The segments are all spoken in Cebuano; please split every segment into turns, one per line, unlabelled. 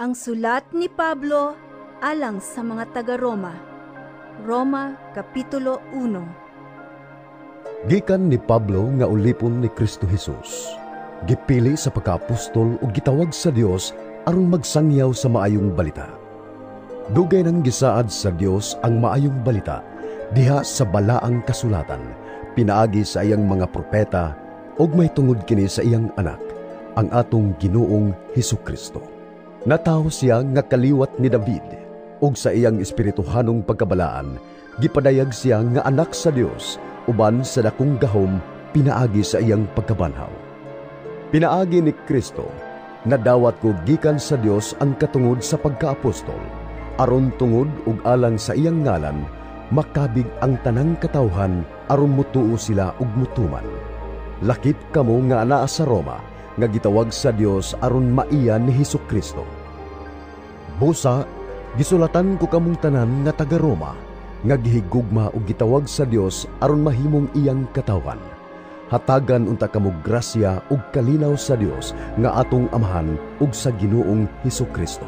Ang sulat ni Pablo alang sa mga taga-Roma. Roma Kapitulo 1.
Gikan ni Pablo nga ulipon ni Kristo Jesus. Gipili sa pagkaapostol ug gitawag sa Dios aron magsangyaw sa maayong balita. Dugay nang gisaad sa Dios ang maayong balita diha sa balaang kasulatan, pinaagi sa iyang mga propeta ug may tungod kini sa iyang anak, ang atong Ginoong Hesukristo. Natawo siya nga kaliwat ni David ug sa iyang espirituhanong pagkabalaan gipadayag siya nga anak sa Dios uban sa dakong gahom pinaagi sa iyang pagkabanhaw. Pinaagi ni Kristo, nadawat ko gikan sa Dios ang katungod sa pagkaapostol, aron tungod ug alang sa iyang ngalan makabig ang tanang katawhan aron mutuo sila ug mutuman. Lakip kamo nga anaa sa Roma nga gitawag sa Dios aron maiya ni Hesukristo. Busa, gisulatan ko kamong tanan nga taga Roma nga gihigugma ug gitawag sa Dios aron mahimong iyang katawhan. Hatagan unta kamo grasya ug kalinaw sa Dios nga atong Amahan ug sa Ginoong Hesukristo.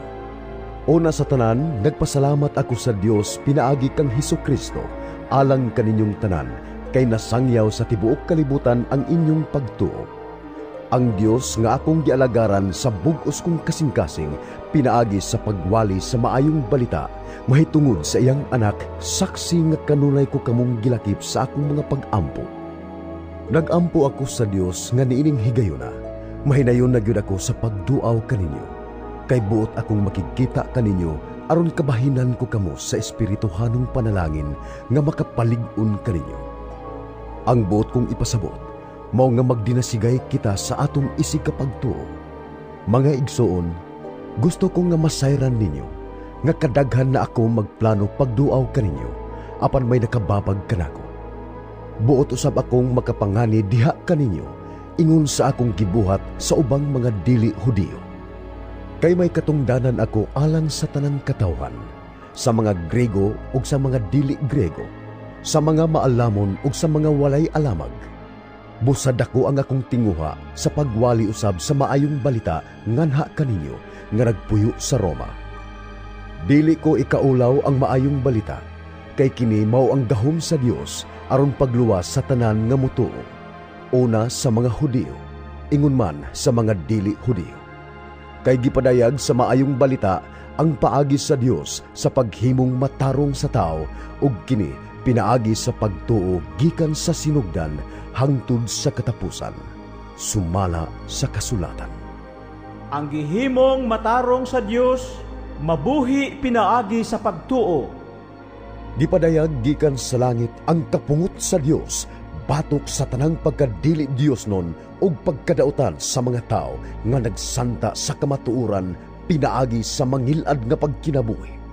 Una sa tanan, nagpasalamat ako sa Dios pinaagi kang Hesukristo alang kaninyong tanan, kay nasangyaw sa tibuok kalibutan ang inyong pagtuo. Ang Dios nga akong gialagaran sa bug-os kong kasing-kasing pinaagi sa pagwali sa maayong balita mahitungod sa iyang anak, saksi nga kanunay ko kamong gilakip sa akong mga pag-ampo. Nag-ampo ako sa Dios nga niining higayuna, mahinayon na gyud ako sa pagduaw kaninyo. Kay buot akong makigkita kaninyo aron kabahinan ko kamo sa espirituhanong panalangin nga makapalig-on kaninyo. Ang buot kong ipasabot, mao nga magdinasigay kita sa atong isig kapagtuo. Mga igsoon, gusto ko nga masayran ninyo nga kadaghan na ako magplano pagduaw kaninyo, apan may nakababag kanako. Buot usab akong makapangani diha kaninyo ingon sa akong gibuhat sa ubang mga dili Hudiyo. Kay may katungdanan ako alang sa tanang katawhan, sa mga Grego ug sa mga dili Grego, sa mga maalamon ug sa mga walay alamag. Busa dako ang akong tinguha sa pagwali usab sa maayong balita nganha kaninyo nga nagpuyo sa Roma. Dili ko ikaulaw ang maayong balita, kay kini mao ang gahom sa Dios aron pagluwas sa tanan nga mutuo, una sa mga Hudiyo, ingon man sa mga dili Hudiyo. Kay gipadayag sa maayong balita ang paagi sa Dios sa paghimong matarong sa tao, ug kini pinaagi sa pagtuo gikan sa sinugdan hangtod sa katapusan, sumala sa kasulatan.
Ang gihimong matarong sa Dios mabuhi pinaagi sa pagtuo.
Gipadayag gikan sa langit ang kapungot sa Dios batok sa tanang pagkadili Dios nun ug pagkadautan sa mga tao nga nagsanta sa kamatuoran pinaagi sa mangilad nga pagkinabuhi.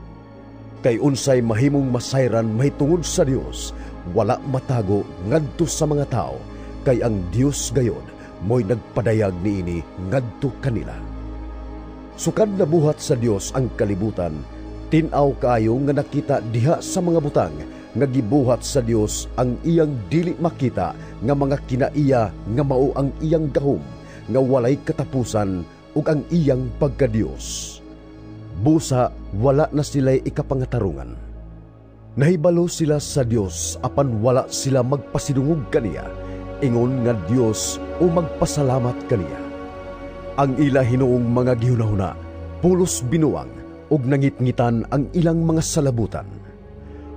Kay unsay mahimong masayran mahitungod sa Dios, wala matago ngadto sa mga tao, kay ang Dios gayod mo'y nagpadayag niini ngadto kanila. Sukad nabuhat sa Dios ang kalibutan, tin-aw kaayo nga nakita diha sa mga butang nga gibuhat sa Dios ang iyang dili makita nga mga kinaiya nga mao ang iyang gahom nga walay katapusan ug ang iyang pagkadios. Busa wala na sila'y ikapangatarungan. Nahibalo sila sa Dios apan wala sila magpasidungog kaniya, ingon nga Dios o magpasalamat kaniya. Ang ila hinuong mga gihunahuna pulos binuang ug nangitngitan ang ilang mga salabutan.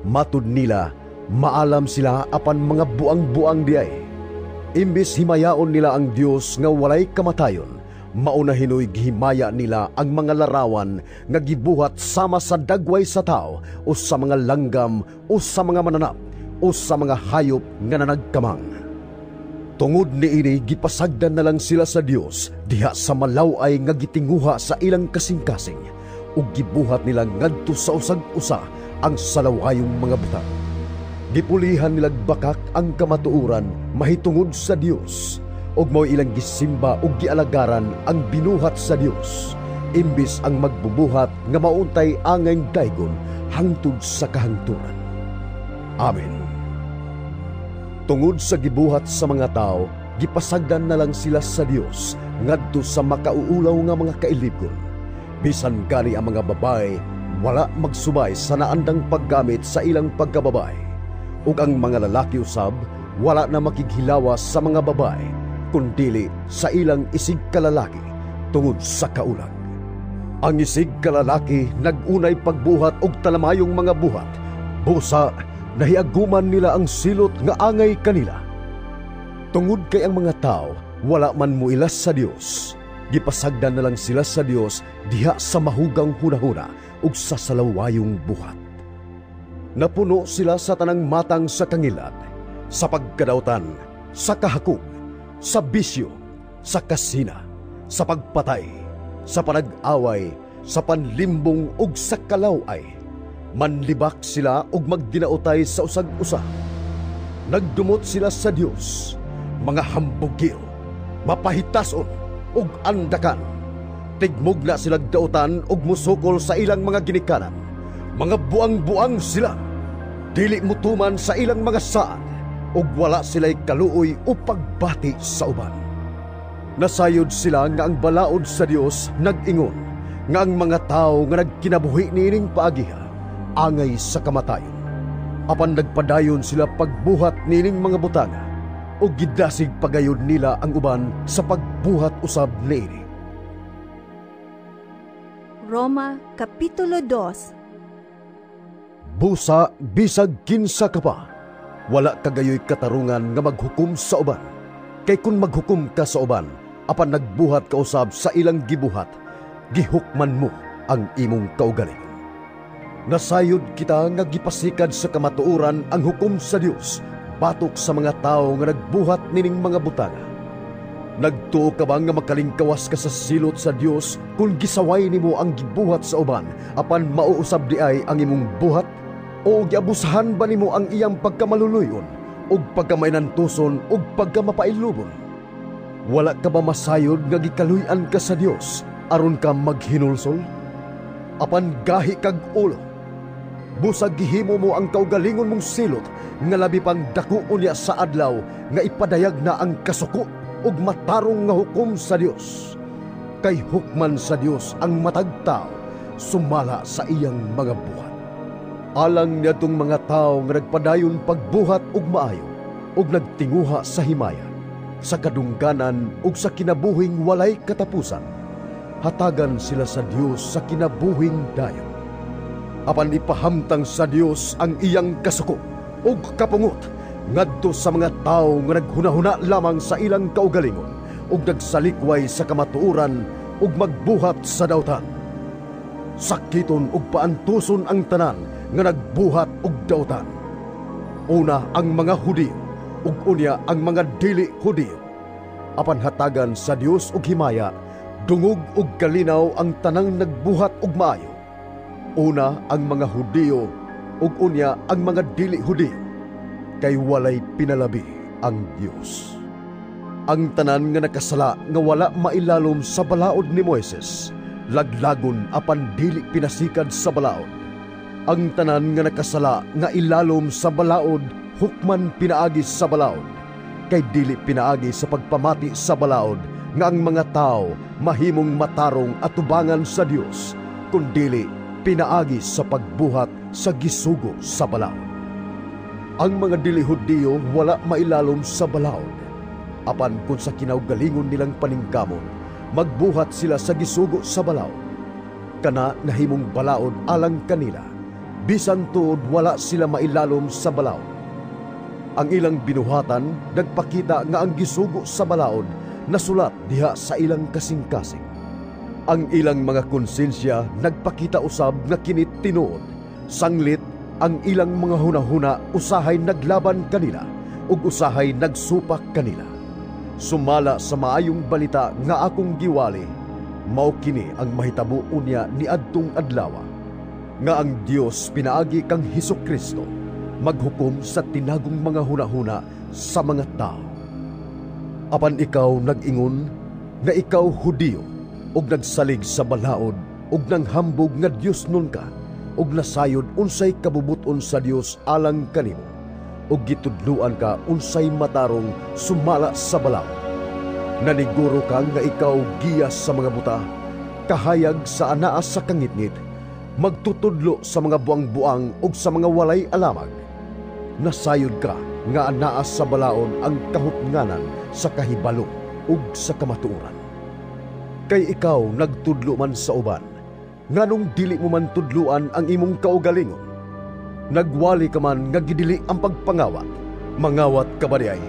Matud nila, maalam sila apan mga buang-buang diay. Imbis himayaon nila ang Dios nga walay kamatayon, mauna hinoy gihimaya nila ang mga larawan nga gibuhat sama sa dagway sa tao o sa mga langgam o sa mga mananap o sa mga hayop nga nanagkamang. Tungod niini gipasagdan na lang sila sa Dios diha sa malaway nga gitinguha sa ilang kasing-kasing ug gibuhat nila ngadto sa usag-usa ang salawayong mga butang. Gipulihan nilag bakak ang kamatuoran mahitungod sa Dios ug mao ilang gisimba ug gialagaran ang binuhat sa Dios, imbis ang magbubuhat nga mauntay angay daygon hangtod sa kahangturan. Amen. Tungod sa gibuhat sa mga tao, gipasagdan na lang sila sa Dios ngadto sa makauulaw nga mga kailibgon. Bisan gani ang mga babae wala magsubay sa naandang paggamit sa ilang pagkababae, ug ang mga lalaki usab wala na makighilawas sa mga babae, kundili sa ilang isig kalalaki tungod sa kaulag. Ang isig kalalaki nag-unay pagbuhat og talamayong mga buhat, busa nahiaguman nila ang silot nga angay kanila. Tungod kay ang mga tao wala man muilas sa Dios, gipasagdan na lang sila sa Dios diha sa mahugang hunahuna ug sa salawayong buhat. Napuno sila sa tanang matang sa kangilad, sa pagkadawtan, sa kahakog, sa bisyo, sa kasina, sa pagpatay, sa panag-away, sa panlimbong ug sa kalaway. Manlibak sila ug magdinautay sa usag-usa. Nagdumot sila sa Dios, mga hambugiro, mapahitason ug andakan. Tigmugna silag dautan ug musukol sa ilang mga ginikanan. Mga buang-buang sila, dili mutuman sa ilang mga saad, ug wala sila'y kaluoy o pagbati sa uban. Nasayod sila nga ang balaod sa Dios nag-ingon nga ang mga tao nga nagkinabuhi niining paagiha angay sa kamatayon. Apan nagpadayon sila pagbuhat niining mga butanga, ug gidasig pagayon nila ang uban sa pagbuhat usab niini.
Roma Kapitulo 2.
Busa bisag kinsa ka pa, wala kagayoy katarungan nga maghukom sa uban. Kay kun maghukom ka sa uban, apan nagbuhat ka usab sa ilang gibuhat, gihukman mo ang imong kaugalingon. Nasayod kita nga gipasikad sa kamatuoran ang hukom sa Dios batok sa mga tawo nga nagbuhat nining mga butanga. Nagtuo ka ba nga makalingkawas ka sa silot sa Dios kung gisaway nimo ang gibuhat sa uban apan mauusab di ay ang imong buhat? O giabusahan ba nimo ang iyang pagkamaluluyon ug pagkamainantuson ug pagkamapailubon? Wala ka ba masayod nga gikaluy-an ka sa Dios aron ka maghinulsol? Apan gahi kag ulo. Busag gihimo mo ang kaugalingon mong silot nga labi pang dako unya sa adlaw nga ipadayag na ang kasuko ug matarong nga hukom sa Dios. Kay hukman sa Dios ang matag tao sumala sa iyang mga buhat. Alang niadtong mga tao nga nagpadayon pagbuhat og maayo ug nagtinguha sa himaya, sa kadungganan ug sa kinabuhing walay katapusan, hatagan sila sa Dios sa kinabuhing dayon. Apan ipahamtang sa Dios ang iyang kasuko ug kapungot ngadto sa mga tawo nga naghunahuna lamang sa ilang kaugalingon ug nagsalikway sa kamatuoran ug magbuhat sa dautan. Sakiton ug paantuson ang tanan nga nagbuhat og dautan. Una ang mga Hudiyo ug unya ang mga dili Hudiyo. Apan hatagan sa Dios og himaya, dungog ug kalinaw ang tanang nagbuhat og maayo. Una ang mga Hudiyo ug unya ang mga dili Hudiyo, kay walay pinalabi ang Dios. Ang tanan nga nakasala nga wala mailalom sa balaod ni Moises, laglagon apan dili pinasikad sa balaod. Ang tanan nga nakasala nga ilalom sa balaod, hukman pinaagi sa balaod, kay dili pinaagi sa pagpamati sa balaod nga ang mga tao mahimong matarong atubangan sa Dios, kundili pinaagi sa pagbuhat sa gisugo sa balaod. Ang mga dili Hudiyo wala mailalom sa balaod, apan kung sa kinaugalingon nilang paningkamot, magbuhat sila sa gisugo sa balaod. Kana nahimong balaod alang kanila, bisan tuod wala sila mailalom sa balaod. Ang ilang binuhatan nagpakita nga ang gisugo sa balaod nasulat diha sa ilang kasing-kasing. Ang ilang mga konsensya nagpakita usab nga kini tinuod, sanglit ang ilang mga hunahuna usahay naglaban kanila ug usahay nagsupak kanila. Sumala sa maayong balita nga akong giwali, mao kini ang mahitabo unya niadtong adlaw, nga ang Dios pinaagi kang Hesus Kristo maghukom sa tinagong mga hunahuna sa mga tao. Apan ikaw nag-ingon nga ikaw Hudiyo ug nagsalig sa balaod ug nanghambog nga Dios nun ka, ug nasayod unsay kabubuton sa Dios alang kanimo, ug gitudloan ka unsay matarong sumala sa balaod. Naniguro ka nga ikaw giya sa mga buta, Kahayag sa anaa sa kangitngit, magtutudlo sa mga buang-buang ug sa mga walay alamag. Nasayod ka nga anaa sa balaod ang kahupnganan sa kahibalo ug sa kamatuoran. Kay ikaw nagtudlo man sa uban, nganong dili mo man tudluan ang imong kaugalingon? Nagwali ka man nga gidili ang pagpangawat, mangawat ka ba diay?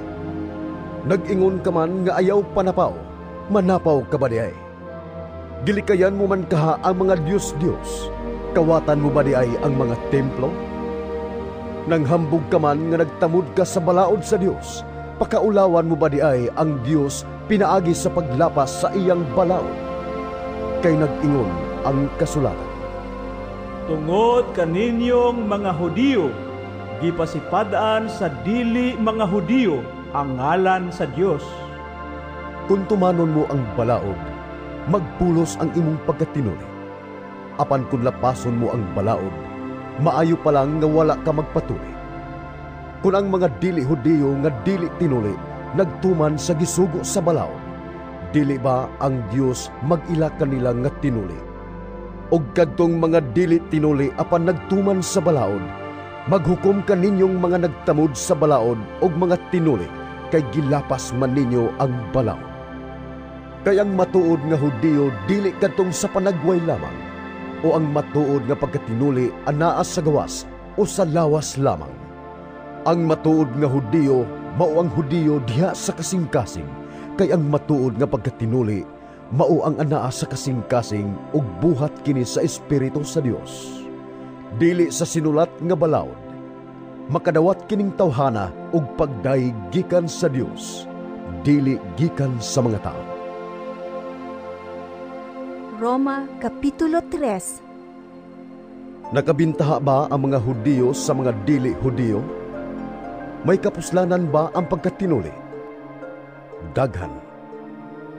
Nag-ingon ka man nga ayaw panapaw, manapaw ka ba diay? Gilikayan mo man kaha ang mga Diyos-Diyos, kawatan mo ba diay ang mga templo? Nanghambog ka man nga nagtamod ka sa balaod sa Dios, pakaulawan mo ba diay ang Dios pinaagi sa paglapas sa iyang balaod? Kay nag-ingon ang kasulatan,
Tungod kaninyong mga Hudiyo, gipasipadaan sa dili mga Hudiyo ang ngalan sa Dios.
Kung tumanon mo ang balaod, magpulos ang imong pagkatinuli. Apan kung lapason mo ang balaod, maayo pa lang nga wala ka magpatuli. Kung ang mga dili Hudiyo nga dili tinuli nagtuman sa gisugo sa balaod, dili ba ang Dios mag-ila kanila nga tinuli? Og kadtong mga dili tinuli apan nagtuman sa balaod, maghukom kaninyong mga nagtamod sa balaod og mga tinuli, kay gilapas man ninyo ang balaod. Kay ang matuod nga Hudiyo dili kadtong sa panagway lamang, o ang matuod nga pagkatinuli anaa sa gawas o sa lawas lamang. Ang matuod nga Hudiyo mao ang Hudiyo diha sa kasing-kasing, kay ang matuod nga pagkatinuli mao ang anaa sa kasing-kasing ug buhat kini sa Espiritu sa Dios. Dili sa sinulat nga balaod, makadawat kining tawhana ug pagdayeg gikan sa Dios, dili gikan sa mga tao.
Roma Kapitulo 3.
Nakabintaha ba ang mga Hudiyo sa mga dili Hudiyo? May kapuslanan ba ang pagkatinuli? Daghan.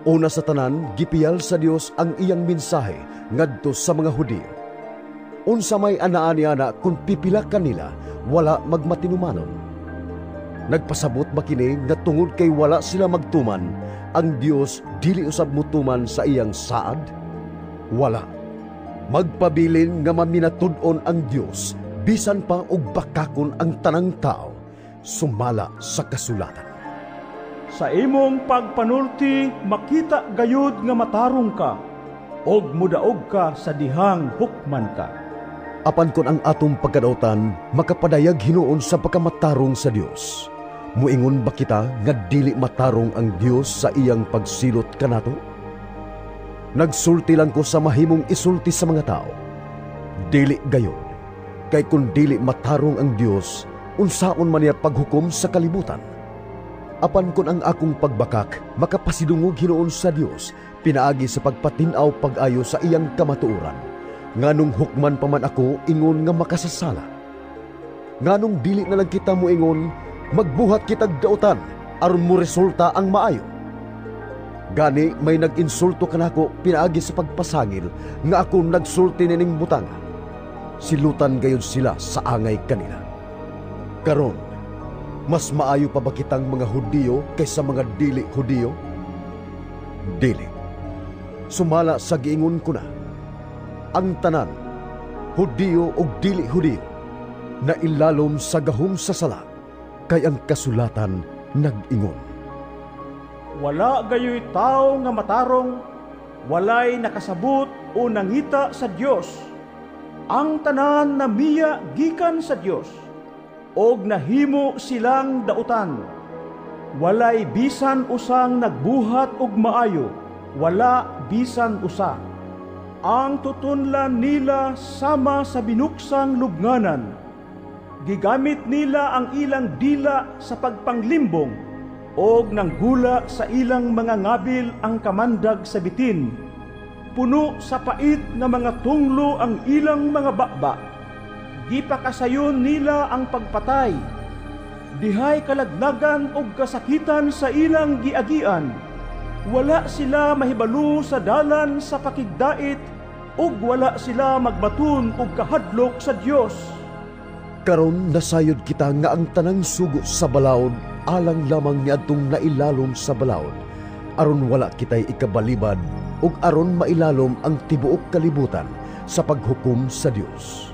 Una sa tanan, gipiyal sa Dios ang iyang mensahe ngadto sa mga Hudiyo. Unsa may anaa niana kung pipila kanila wala magmatinumanon? Nagpasabot ba kini nga tungod kay wala sila magtuman, ang Dios dili usab motuman sa iyang saad? Wala. Magpabilin nga maminatud-on ang Dios bisan pa og bakakon ang tanang tao, sumala sa kasulatan.
Sa imong pagpanulti makita gayud nga matarong ka, og mudaog ka sa dihang hukman ka.
Apan kon ang atong pagkadautan makapadayag hinuon sa pagkamatarong sa Dios, muingon ba kita nga dili matarong ang Dios sa iyang pagsilot kanato? Nagsulti lang ko sa mahimong isulti sa mga tao. Dili gayon, kay kun dili matarong ang Dios, unsaon man niya paghukom sa kalibutan? Apan kun ang akong pagbakak makapasidungog hinuon sa Dios, pinaagi sa pagpatin-aw pag-ayo sa iyang kamatuoran, nganong hukman pa man ako ingon nga makasasala? Nganong dili na lang kita moingon, magbuhat kitag dautan aron mo resulta ang maayo? Gani may nag-insulto kanako pinaagi sa pagpasangil nga ako nagsulti nining butanga. Silutan gayud sila sa angay kanila. Karon, mas maayo pa ba kitang mga Hudiyo kaysa mga dili Hudiyo? Dili. Sumala sa giingon ko na, ang tanan, Hudiyo o dili Hudiyo, na ilalom sa gahom sa sala, kay ang kasulatan nag-ingon.
Wala gayoy tao nga matarong, walay nakasabot o nangita sa Dios. Ang tanan namiya gikan sa Dios, og nahimo silang dautan. Walay bisan usang nagbuhat og maayo, wala bisan usa. Ang tutunlan nila sama sa binuksang lubnganan. Gigamit nila ang ilang dila sa pagpanglimbong, og nanggula sa ilang mga ngabil ang kamandag sa bitin. Puno sa pait nga mga tunglo ang ilang mga baba. Gipakasayon nila ang pagpatay. Dihay kalaglagan og kasakitan sa ilang giagian. Wala sila mahibalo sa dalan sa pakigdait, ug wala sila magbaton og kahadlok sa Dios.
Karon nasayod kita nga ang tanang sugo sa balaod alang lamang niadtong nailalom sa balaod, aron wala kitay ikabalibad ug aron mailalom ang tibuok kalibutan sa paghukom sa Dios.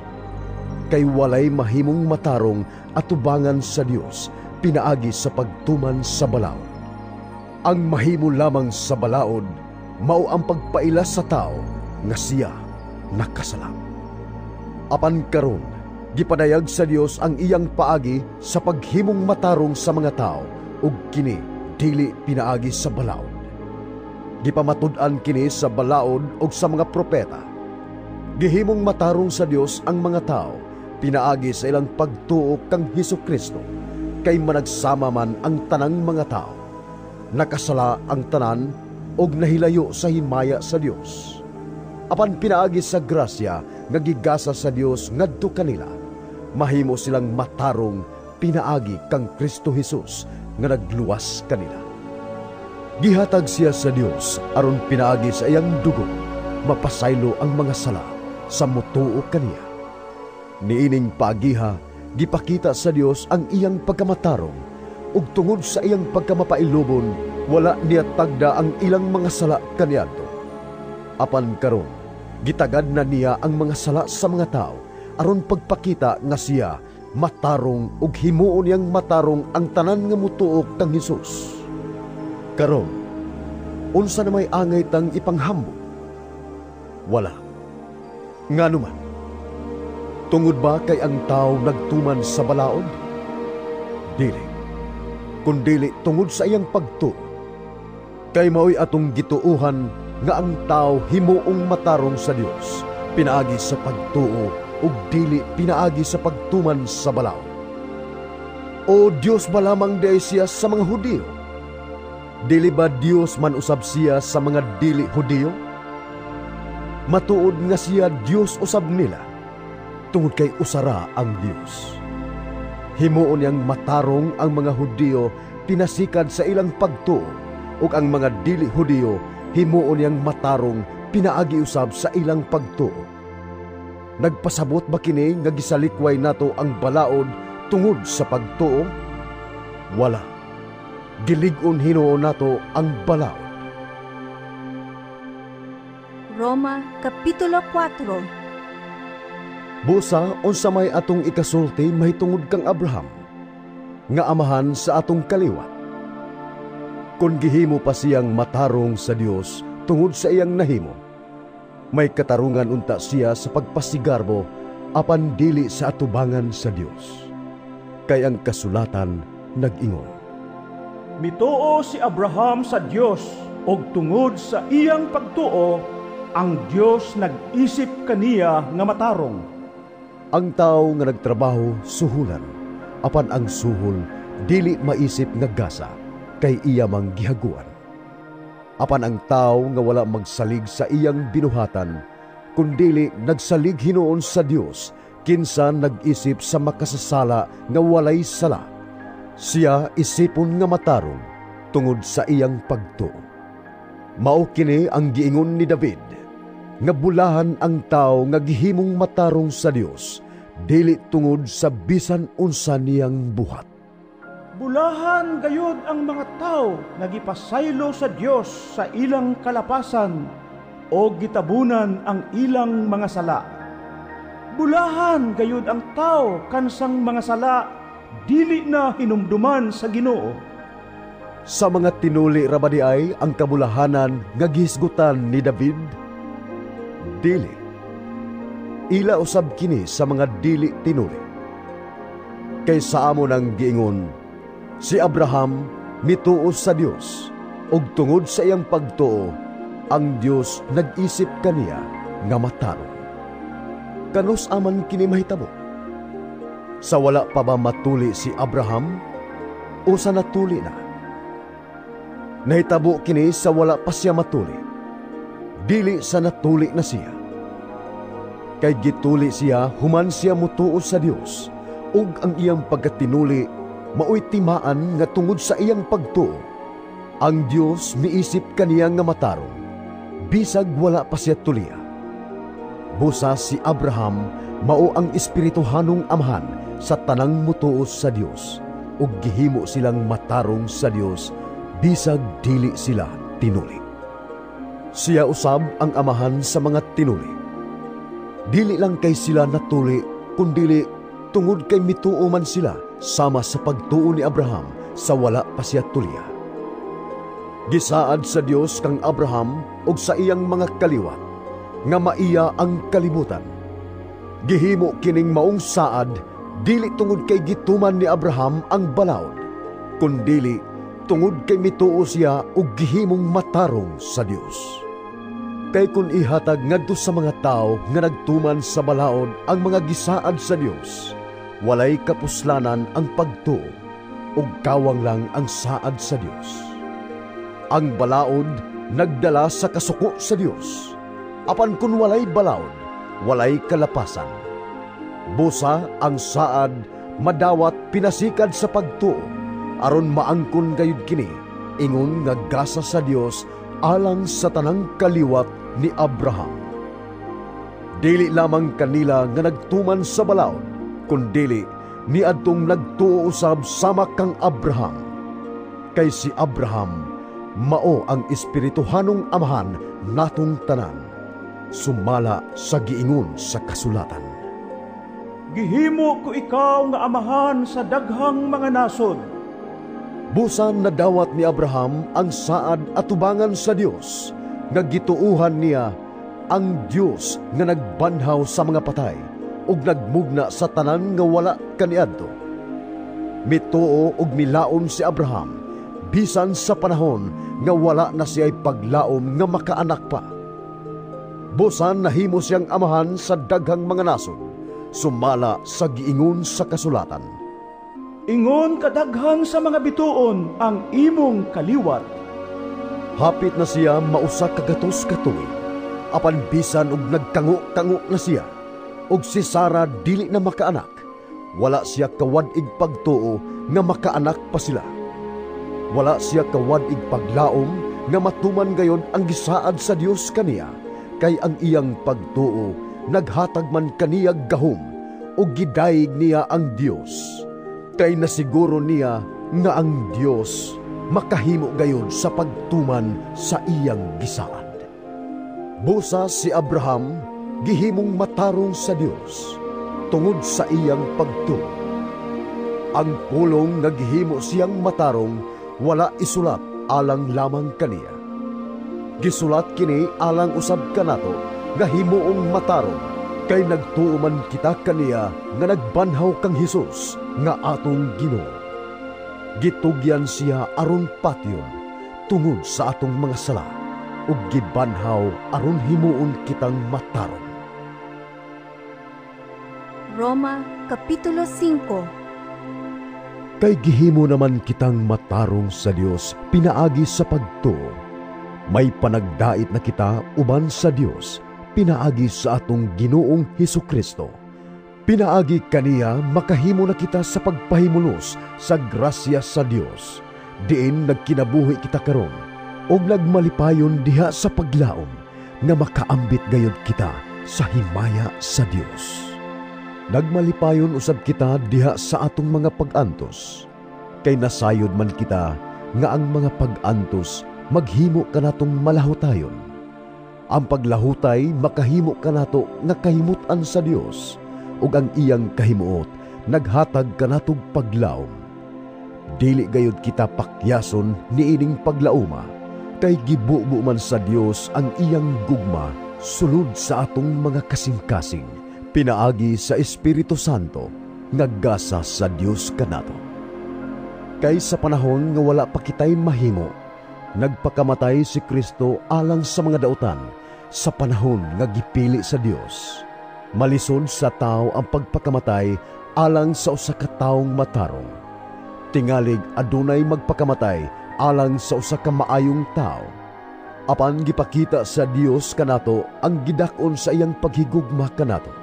Kay walay mahimong matarong atubangan sa Dios pinaagi sa pagtuman sa balaod. Ang mahimo lamang sa balaod mao ang pagpaila sa tao nga siya nakasala. Apan karon, gipadayag sa Dios ang iyang paagi sa paghimong matarong sa mga tao ug kini dili pinaagi sa balaod. Gipamatud-an kini sa balaod ug sa mga propeta. Gihimong matarong sa Dios ang mga tao pinaagi sa ilang pagtuo kang Hesukristo, kay managsama man ang tanang mga tao. Nakasala ang tanan ug nahilayo sa himaya sa Dios. Apan pinaagi sa grasya nga gigasa sa Dios ngadto kanila, mahimo silang matarong pinaagi kang Kristo Hesus nga nagluwas kanila. Gihatag siya sa Dios aron pinaagi sa iyang dugo mapasaylo ang mga sala sa mutuo kaniya. Niining paagiha gipakita sa Dios ang iyang pagkamatarong, ug tungod sa iyang pagkamapailubon wala niya tagda ang ilang mga sala kaniadto. Apan karon gitagad na niya ang mga sala sa mga tao aron pagpakita nga siya matarong ug himuon niyang matarong ang tanan nga mutuo kang Hesus. Karon, unsa na may angay tang ipanghambog? Wala. Ngano man? Tungod ba kay ang tao nagtuman sa balaod? Dili. Kundili tungod sa iyang pagtuo. Kay mao'y atong gituohan nga ang tao himuong matarong sa Dios pinaagi sa pagtuo ug dili pinaagi sa pagtuman sa balaod. O Dios ba lamang diay siya sa mga Hudiyo? Dili ba Dios man usab siya sa mga dili Hudiyo? Matuod nga siya Dios usab nila, tungod kay usara ang Dios. Himuon niyang matarong ang mga Hudiyo pinasikad sa ilang pagtuo, ug ang mga dili Hudiyo himuon niyang matarong pinaagi usab sa ilang pagtuo. Nagpasabot ba kini nga gisalikway nato ang balaod tungod sa pagtuo? Wala. Gilig-on hinuon nato ang balaod.
Roma Kapitulo 4.
Busa unsa may atong ikasulti mahitungod kang Abraham, nga amahan sa atong kaliwat. Kung gihimo pa siyang matarong sa Dios tungod sa iyang nahimo, may katarungan unta siya sa pagpasigarbo apan dili sa atubangan sa Dios. Kay ang kasulatan nag-ingon,
Mituo si Abraham sa Dios ug tungod sa iyang pagtuo ang Dios nag-isip kaniya nga matarong.
Ang tao nga nagtrabaho suhulan, apan ang suhol dili maisip nga gasa kay iya mang gihaguan. Apan ang tao nga wala magsalig sa iyang binuhatan, kundili nagsalig hinuon sa Dios, kinsa nag-isip sa makasasala nga walay sala, siya isipon nga matarong tungod sa iyang pagtuo. Mao kini ang giingon ni David, nga bulahan ang tao nga gihimong matarong sa Dios, dili tungod sa bisan unsa niyang buhat.
Bulahan gayud ang mga tao nga gipasaylo sa Dios sa ilang kalapasan o gitabunan ang ilang mga sala. Bulahan gayud ang tao kansang mga sala dili na hinumduman sa Ginoo.
Sa mga tinuli ra ba di ay ang kabulahanan nga gihisgutan ni David? Dili. Ila usab kini sa mga dili tinuli. Kay sa amo nang giingon, si Abraham mituo sa Dios, ug tungod sa iyang pagtuo, ang Dios nag-isip kaniya nga matarong. Kanus aman kini mahitabo? Sa wala pa ba matuli si Abraham o sa natuli na? Nahitabo kini sa wala pa siya matuli, dili sa natuli na siya. Kay gituli siya human siya mutuo sa Dios, ug ang iyang pagkatinuli mao'y timaan nga tungod sa iyang pagtuo, ang Dios miisip kaniya nga matarong, bisag wala pa siya tuliya. Busa si Abraham mao ang espirituhanong amahan sa tanang mutuo sa Dios, ug gihimo silang matarong sa Dios bisag dili sila tinuli. Siya usab ang amahan sa mga tinuli. Dili lang kay sila natuli, kundili tungod kay mituo man sila sama sa pagtuo ni Abraham sa wala pa siya tulya. Gisaad sa Dios kang Abraham ug sa iyang mga kaliwat nga maiya ang kalibutan. Gihimo kining maong saad dili tungod kay gituman ni Abraham ang balaod, kundili tungod kay mituo siya ug gihimong matarong sa Dios. Kay kun ihatag ngadto sa mga tawo nga nagtuman sa balaod ang mga gisaad sa Dios, walay kapuslanan ang pagtuo ug kawang lang ang saad sa Dios. Ang balaod nagdala sa kasuko sa Dios. Apan kun walay balaod, walay kalapasan. Busa ang saad madawat pinasikad sa pagtuo, aron maangkon gayud kini, ingon nga gasa sa Dios alang sa tanang kaliwat ni Abraham. Dili lamang kanila nga nagtuman sa balaod, kundili niadtong nagtuo usab sama kang Abraham. Kay si Abraham mao ang espirituhanong amahan natong tanan, sumala sa giingon sa kasulatan.
Gihimo ko ikaw nga amahan sa daghang mga nasod.
Busan nadawat ni Abraham ang saad atubangan sa Dios, nga gituuhan niya ang Dios nga nagbanhaw sa mga patay ug nagmugna sa tanan nga wala kaniadto. Mituo ug milaom si Abraham bisan sa panahon nga wala na siya'y paglaom nga makaanak pa. Busan nahimo siyang amahan sa daghang mga nasod, sumala sa giingon sa kasulatan.
Ingon kadaghan sa mga bituon ang imong kaliwat.
Hapit na siya mausa kagatos ka tuig, apan bisan og nagkango-kango na siya, og si Sara dili na makaanak, wala siya kawad-ig pagtuo nga makaanak pa sila. Wala siya kawad-ig paglaom nga matuman gayon ang gisaad sa Dios kaniya, kay ang iyang pagtuo naghatag man kaniya gahom ug gidayeg niya ang Dios. Kay nasiguro niya nga ang Dios makahimo gayon sa pagtuman sa iyang gisaad. Busa si Abraham gihimong matarong sa Dios tungod sa iyang pagtuo. Ang pulong nga gihimo siyang matarong wala isulat alang lamang kaniya. Gisulat kini alang usab kanato nga himuong matarong kay nagtuo man kita kaniya nga nagbanhaw kang Hesus nga atong Ginoo. Gitugyan siya aron patyon tungod sa atong mga sala ug gibanhaw aron himuon kitang matarong.
Roma Kapitulo 5.
Kay gihimo naman kitang matarong sa Dios pinaagi sa pagtuo. May panagdait na kita uban sa Dios pinaagi sa atong Ginoong Hesukristo. Pinaagi kaniya makahimo na kita sa pagpahimulos sa grasya sa Dios. Diin nagkinabuhi kita karon ug nagmalipayon diha sa paglaom nga makaambit gayud kita sa himaya sa Dios. Nagmalipayon usab kita diha sa atong mga pag-antos, kay nasayod man kita nga ang mga pag-antos maghimo kanatong malahutayon. Ang paglahutay makahimo kanato nga kahimut-an sa Dios, ug ang iyang kahimuot naghatag kanatog paglaom. Dili gayud kita pakyason niining paglaoma, kay gibubo man sa Dios ang iyang gugma sulod sa atong mga kasing-kasing, pinaagi sa Espiritu Santo nga gasa sa Dios kanato. Kay sa panahon nga wala pa kitay mahimo, nagpakamatay si Kristo alang sa mga dautan sa panahon nga gipili sa Dios. Malisod sa tao ang pagpakamatay alang sa usa ka taong matarong. Tingalig adunay magpakamatay alang sa usa ka maayong tao. Apan gipakita sa Dios kanato ang gidak-on sa iyang paghigugma kanato.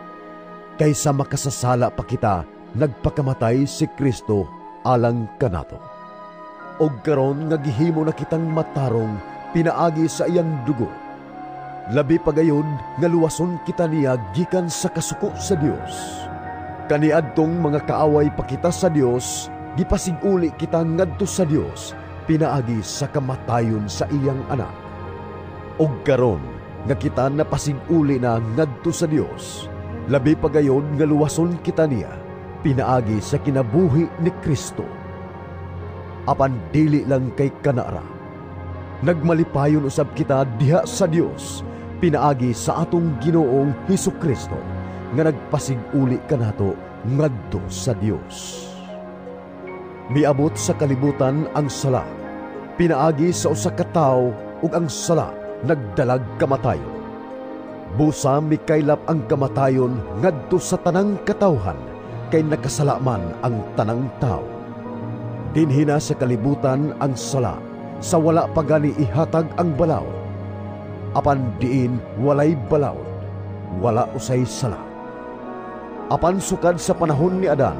Kaysa makasasala pa kita, nagpakamatay si Kristo alang kanato. Og karon nga gihimo na kitang matarong pinaagi sa iyang dugo. Labi pa gayud nga luwason kita niya gikan sa kasuko sa Dios. Kaniadtong mga kaaway pa kita sa Dios, gipasiguli kita ngadto sa Dios pinaagi sa kamatayon sa iyang anak. Og karon nga kita napasig-uli na ngadto sa Dios, labi pa gayod nga luwason kita niya pinaagi sa kinabuhi ni Kristo. Apan dili lang kay kanara. Nagmalipayon usab kita diha sa Dios pinaagi sa atong Ginoong Hesus Kristo nga nagpasig-uli kanato ngadto sa Dios. Miabot sa kalibutan ang sala pinaagi sa usa ka tawo, ug ang sala nagdalag kamatayon. Busa mikaylap ang kamatayon ngadto sa tanang katawhan, kay nakasala man ang tanang tawo. Dinhi na sa kalibutan ang sala, sa wala pa gani ihatag ang balaod. Apan diin walay balaod, wala usay sala. Apan sukad sa panahon ni Adan,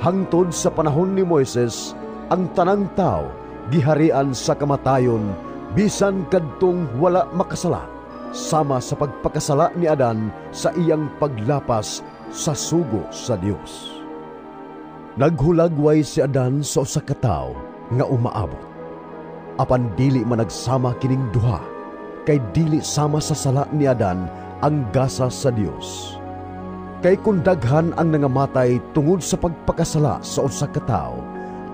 hangtod sa panahon ni Moises, ang tanang tawo giharian sa kamatayon, bisan kadtong wala makasala, sama sa pagpakasala ni Adan sa iyang paglapas sa sugo sa Dios. Naghulagway si Adan sa usa ka tawo nga umaabot. Apan dili man nagsama kining duha, kay dili sama sa sala ni Adan ang gasa sa Dios. Kay kung daghan ang nangamatay tungod sa pagpakasala sa usa ka tawo,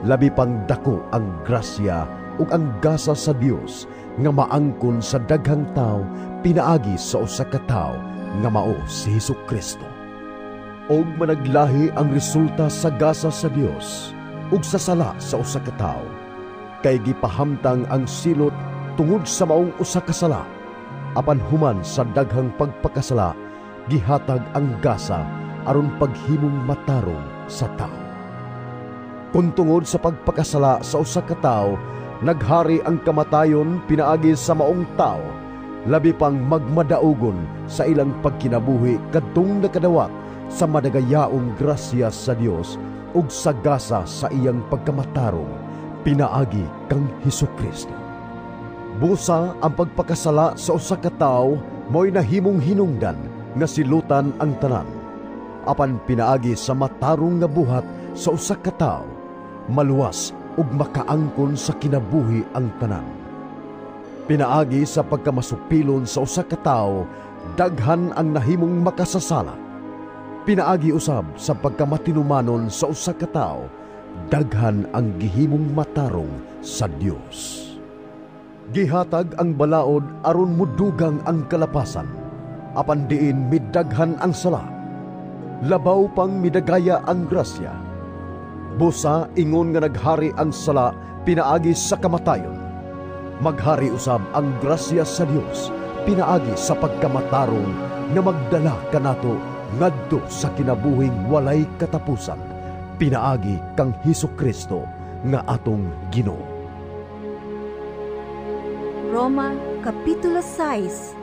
labi pang dako ang grasya ug ang gasa sa Dios nga maangkon sa daghang tawo pinaagi sa usa ka tawo nga mao si Hesus Kristo. Og managlahi ang resulta sa gasa sa Dios ug sa sala sa usa ka tawo, kay gipahamtang ang silot tungod sa maong usa ka sala, apan human sa daghang pagpakasala gihatag ang gasa aron paghimong matarong sa tawo. Kung tungod sa pagpakasala sa usa ka tawo naghari ang kamatayon pinaagi sa maong tawo, labi pang magmadaugon sa ilang pagkinabuhi kadtong nakadawat sa madagayaong grasya sa Dios ug sa gasa sa iyang pagkamatarong pinaagi kang Hesus Kristo. Busa ang pagpakasala sa usa ka tawo mo'y nahimong hinungdan nga silutan ang tanan. Apan pinaagi sa matarong nga buhat sa usa ka tawo, maluwas ug makaangkon sa kinabuhi ang tanan. Pinaagi sa pagkamasupilon sa usa ka tawo, daghan ang nahimong makasasala. Pinaagi usab sa pagkamatinumanon sa usa ka tawo, daghan ang gihimong matarong sa Dios. Gihatag ang balaod aron mudugang ang kalapasan, apan diin midaghan ang sala, labaw pang midagaya ang grasya. Busa ingon nga naghari ang sala pinaagi sa kamatayon, maghari usab ang grasya sa Dios pinaagi sa pagkamatarong nga magdala kanato ngadto sa kinabuhing walay katapusan pinaagi kang Hesus Kristo nga atong Ginoo.
Roma Kapitulo 6.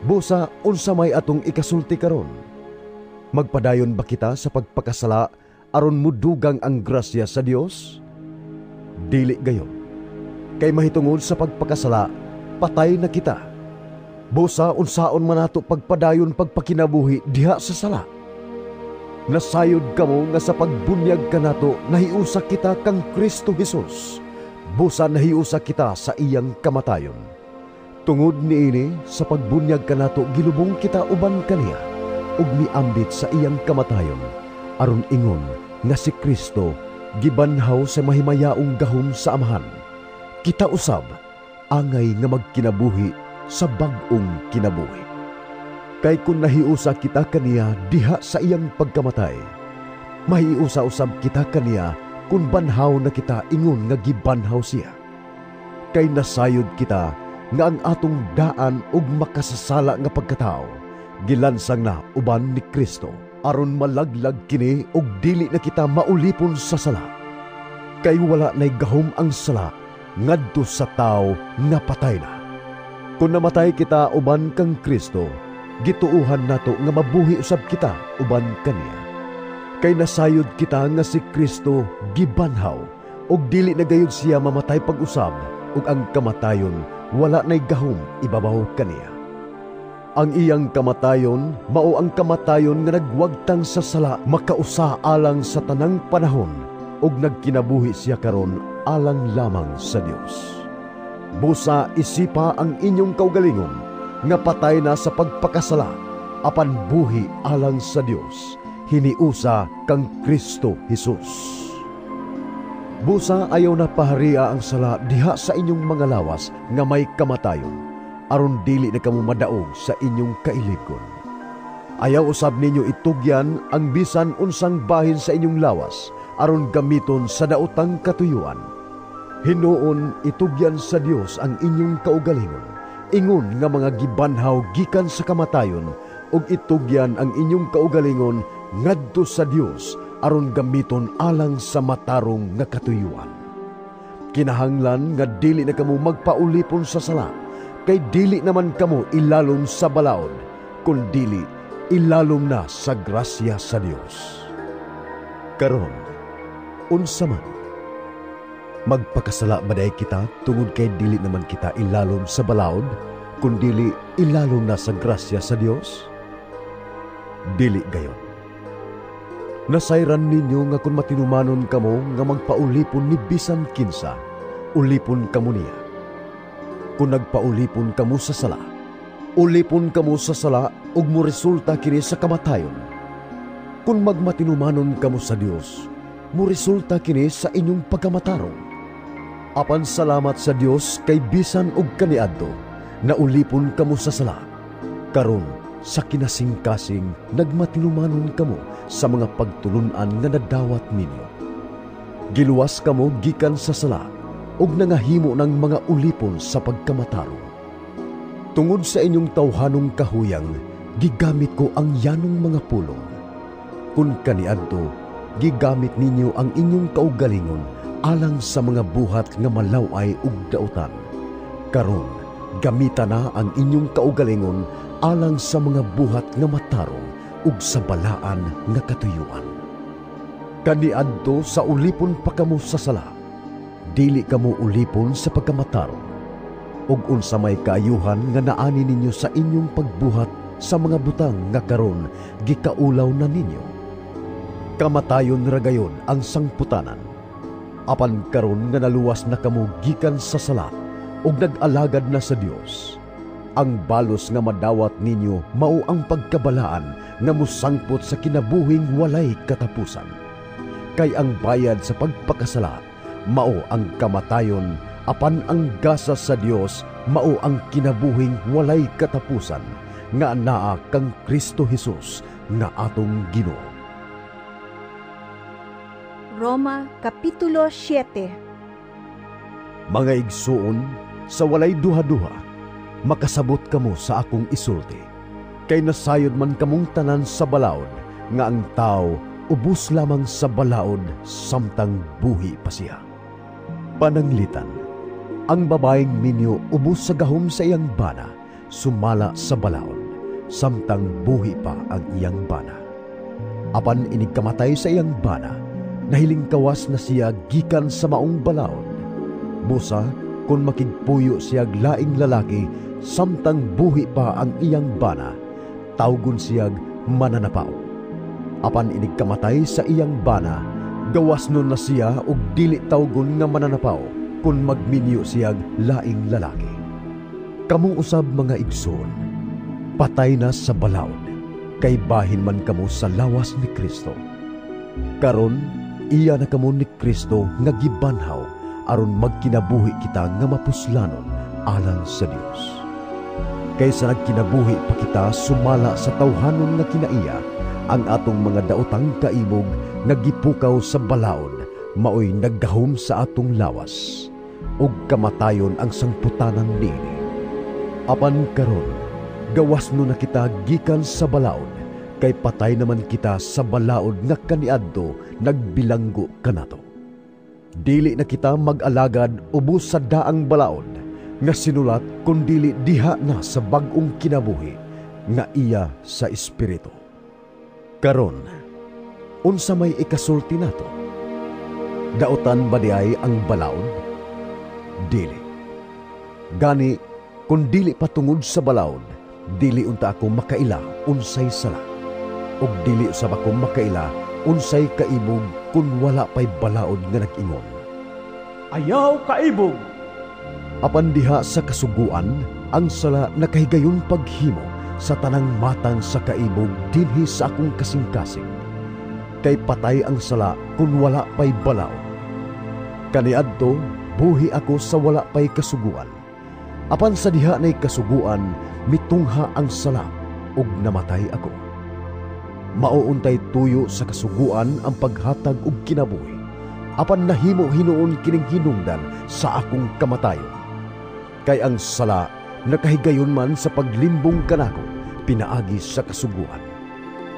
Busa unsa may atong ikasulti karon? Magpadayon ba kita sa pagpakasala aron mudugang ang grasya sa Dios? Dili gayon. Kay mahitungod sa pagpakasala, patay na kita. Busa unsaon man nato pagpadayon pagpakinabuhi diha sa sala. Nasayod kamo nga sa pagbunyag kanato nahiusa kita kang Kristo Hesus. Busa nahiusa kita sa iyang kamatayon. Tungod niini sa pagbunyag kanato gilubong kita uban kaniya ug miambit sa iyang kamatayon, aron ingon nga si Kristo gibanhaw sa mahimayaong gahom sa Amahan. Kita usab angay nga magkinabuhi sa bag-ong kinabuhi. Kay kun nahiusa kita kaniya diha sa iyang pagkamatay, mahiusa usab kita kaniya kun banhaw na kita ingon nga gibanhaw siya. Kay nasayod kita nga ang atong daan ug makasasala nga pagkatao gilansang na uban ni Kristo aron malaglag kini ug dili na kita maulipon sa sala. Kay wala nay gahom ang sala ngadto sa tawo nga patay na. Kung namatay kita uban kang Kristo, gituohan nato nga mabuhi usab kita uban kaniya. Kay nasayod kita nga si Kristo gibanhaw ug dili na gayud siya mamatay pag-usab, ug ang kamatayon wala nay gahom ibabaw kaniya. Ang iyang kamatayon mao ang kamatayon nga nagwagtang sa sala makausa alang sa tanang panahon, ug nagkinabuhi siya karon alang lamang sa Dios. Busa isipa ang inyong kaugalingon nga patay na sa pagpakasala, apan buhi alang sa Dios, hiniusa kang Kristo Hesus. Busa ayaw na paharia ang sala diha sa inyong mga lawas nga may kamatayon, aron dili na kamo madaog sa inyong kailibgon. Ayaw usab ninyo itugyan ang bisan unsang bahin sa inyong lawas, aron gamiton sa daotang katuyuan. Hinuon itugyan sa Dios ang inyong kaugalingon, ingon nga mga gibanhaw gikan sa kamatayon, ug itugyan ang inyong kaugalingon ngadto sa Dios aron gamiton alang sa matarong nga katuyuan. Kinahanglan nga dili na kamo magpaulipon sa sala, kay dili naman kamo ilalom sa balaod, kun dili ilalom na sa grasya sa Dios. Karon, unsa man? Magpakasala ba diay kita tungod kay dili naman kita ilalom sa balaod, kun dili ilalom na sa grasya sa Dios? Dili gayon. Nasayran ninyo nga kung matinumanon kamo nga magpaulipon ni bisan kinsa, ulipon kamo niya. Kung nagpaulipon kamo sa sala, ulipon kamo sa sala ug moresulta kini sa kamatayon. Kung magmatinumanon kamo sa Dios, moresulta kini sa inyong pagkamatarong. Apan salamat sa Dios kay bisan og kaniadto, naulipon kamo sa sala. Karon sa kinasingkasing nagmatinumanon kamo sa mga pagtulun-an nga nadawat ninyo. Giluwas kamo gikan sa sala ug nangahimo ng mga ulipon sa pagkamatarong. Tungod sa inyong tawhanong kahuyang, gigamit ko ang yanong mga pulong. Kung kaniadto, gigamit ninyo ang inyong kaugalingon alang sa mga buhat nga malaway ug dautan. Karon, gamita na ang inyong kaugalingon alang sa mga buhat nga matarong ug sa balaan nga katuyuan. Kaniadto sa ulipon pa kamo sa sala, dili kamo ulipon sa pagkamatarong. Ug unsa may kaayuhan nga naani ninyo sa inyong pagbuhat sa mga butang nga karon gikaulaw na ninyo. Kamatayon ra gayon ang sangputanan. Apan karon nga naluwas na kamo gikan sa sala ug nag-alagad na sa Dios, ang balos nga madawat ninyo mao ang pagkabalaan nga mosangpot sa kinabuhing walay katapusan. Kay ang bayad sa pagpakasala mao ang kamatayon, apan ang gasa sa Dios mao ang kinabuhing walay katapusan nga anaa kang Kristo Hesus nga atong Ginoo.
Roma Kapitulo 7.
Mga igsuon, sa walay duha-duha, makasabot kamo sa akong isulti. Kay nasayod man kamong tanan sa balaod, nga ang tao ubos lamang sa balaod samtang buhi pa siya. Pananglitan, ang babaeng minyo ubos sa gahom sa iyang bana, sumala sa balaod, samtang buhi pa ang iyang bana. Apan inigkamatay sa iyang bana, nahiling kawas na siya gikan sa maong balaod. Busa, kung makigpuyo siyag laing lalaki, samtang buhi pa ang iyang bana, tawgon siyag mananapao. Apan inigkamatay sa iyang bana, gawas nun na siya og dili tawgon nga mananapao kung magminyo siyag laing lalaki. Kamo usab mga igsoon, patay na sa balaod, kay bahin man kamo sa lawas ni Kristo. Karon, iya na kamo ni Kristo nga gibanhaw aron magkinabuhi kita nga mapuslanon alang sa Dios. Kaysa nagkinabuhi pa kita sumala sa tawhanon nga kinaiya, ang atong mga daotang kaibog nagipukaw sa balaod, maoy naggahom sa atong lawas, ug kamatayon ang sangputanan niini. Apan karon, gawas no na kita gikan sa balaod, kay patay naman kita sa balaod nga kaniadto nagbilanggo kanato. Dili na kita mag-alagad ubos sa daang balaod nga sinulat kun dili diha na sa bag-ong kinabuhi nga iya sa espiritu. Karon, unsa may ikasulti nato? Daotan ba diay ang balaod? Dili. Gani, kun dili patungod sa balaod, dili unta ako makaila unsay sala. Ug dili usab ako makaila unsay kaibog kun wala pay balaod nga nag-ingon.
Ayaw kaibog.
Apan diha sa kasuguan, ang sala nakahigayon paghimo sa tanang matang sa kaibog dinhi sa akong kasing-kasing. Kay patay ang sala kung wala pa'y balaod. Kaniadto, buhi ako sa wala pa'y kasuguan. Apan sa diha na'y kasuguan, mitungha ang sala ug namatay ako. Mauuntay tuyo sa kasuguan ang paghatag og kinabuhi. Apan nahimo hinuon kining hinungdan sa akong kamatayon. Kay ang sala nakahigayon man sa paglimbong kanako pinaagi sa kasuguan.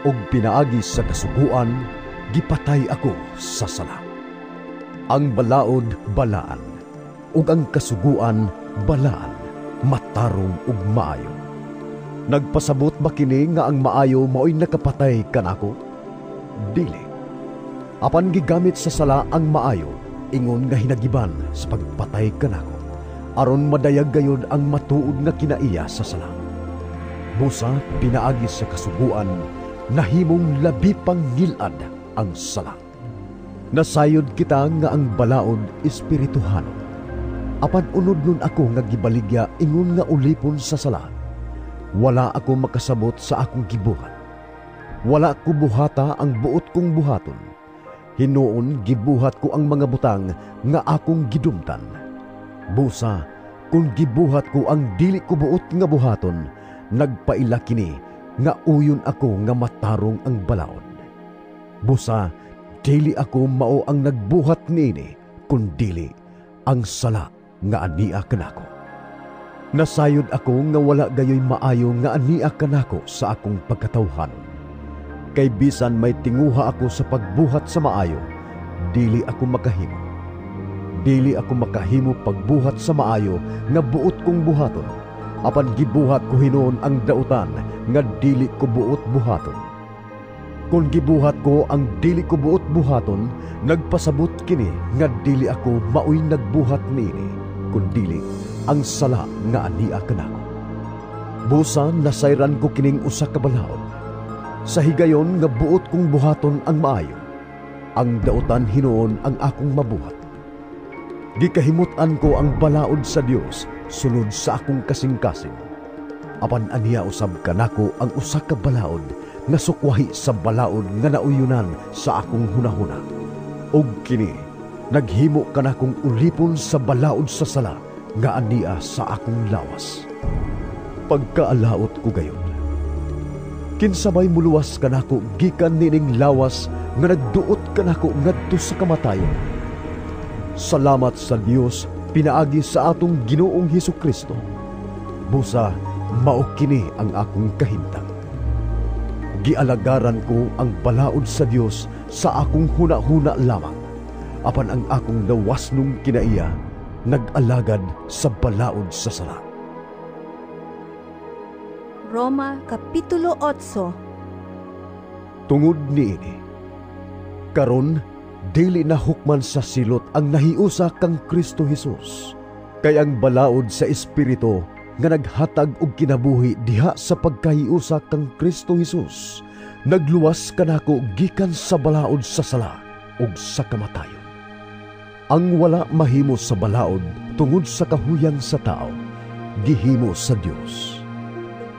Ug pinaagi sa kasuguan, gipatay ako sa sala. Ang balaod balaan, ug ang kasuguan balaan, matarong ug maayo. Nagpasabot ba kini nga ang maayo maoy nakapatay kanako? Dili. Apan gigamit sa sala ang maayo, ingon nga hinagiban sa pagpatay kanako, aron madayag gayod ang matuod nga kinaiya sa sala. Busa pinaagi sa kasuguan, nahimong labi pang ngilad ang sala. Nasayod kita nga ang balaod espirituhanon. Apan unod nun ako nga gibaligya ingon nga ulipon sa sala. Wala ako makasabot sa akong gibuhat. Wala ko buhata ang buot kong buhaton. Hinuon gibuhat ko ang mga butang nga akong gidumtan. Busa, kung gibuhat ko ang dili ko buot nga buhaton, nagpaila kini nga uyon ako nga matarong ang balaod. Busa, dili ako mao ang nagbuhat niini, kun dili ang sala nga ania kanako. Nasayod ako nga wala gayoy maayo nga ania kanako sa akong pagkatawhanon. Kay bisan may tinguha ako sa pagbuhat sa maayo, dili ako makahimo. Dili ako makahimo pagbuhat sa maayo nga buot kong buhaton. Apan gibuhat ko hinuon ang dautan nga dili ko buot buhaton. Kung gibuhat ko ang dili ko buot buhaton, nagpasabot kini nga dili ako maoy nagbuhat niini, kun dili ang sala nga ania kanako. Busa nasayran ko kining usa ka balaod. Sa higayon nga buot kong buhaton ang maayo, ang dautan hinuon ang akong mabuhat. Gikahimut-an ko ang balaod sa Dios sulod sa akong kasing-kasing. Apan aniya usab kanako ang usa ka balaod nga sukwahi sa balaod nga nauyunan sa akong hunahuna. Ug kini naghimo kanakong ulipon sa balaod sa sala nga ania sa akong lawas. Pagkaalaot ko gayud, kinsabay muluwas kanako gikan nining lawas nga nagduot kanako ngadto sa kamatayon. Salamat sa Dios pinaagi sa atong Ginoong Hesus Kristo. Busa mao kini ang akong kahimtang. Gialagaran ko ang balaod sa Dios sa akong huna-huna lamang, apan ang akong lawasnong kinaiya nag-alagad sa balaod sa sala.
Roma Kapitulo 8.
Tungod niini, karon dili na hukman sa silot ang nahiusa kang Kristo Hesus. Kay ang balaod sa Espiritu nga naghatag og kinabuhi diha sa pagkahiusa kang Kristo Hesus, nagluwas kanako gikan sa balaod sa sala ug sa kamatayon. Ang wala mahimo sa balaod tungod sa kahuyang sa tao, gihimo sa Dios.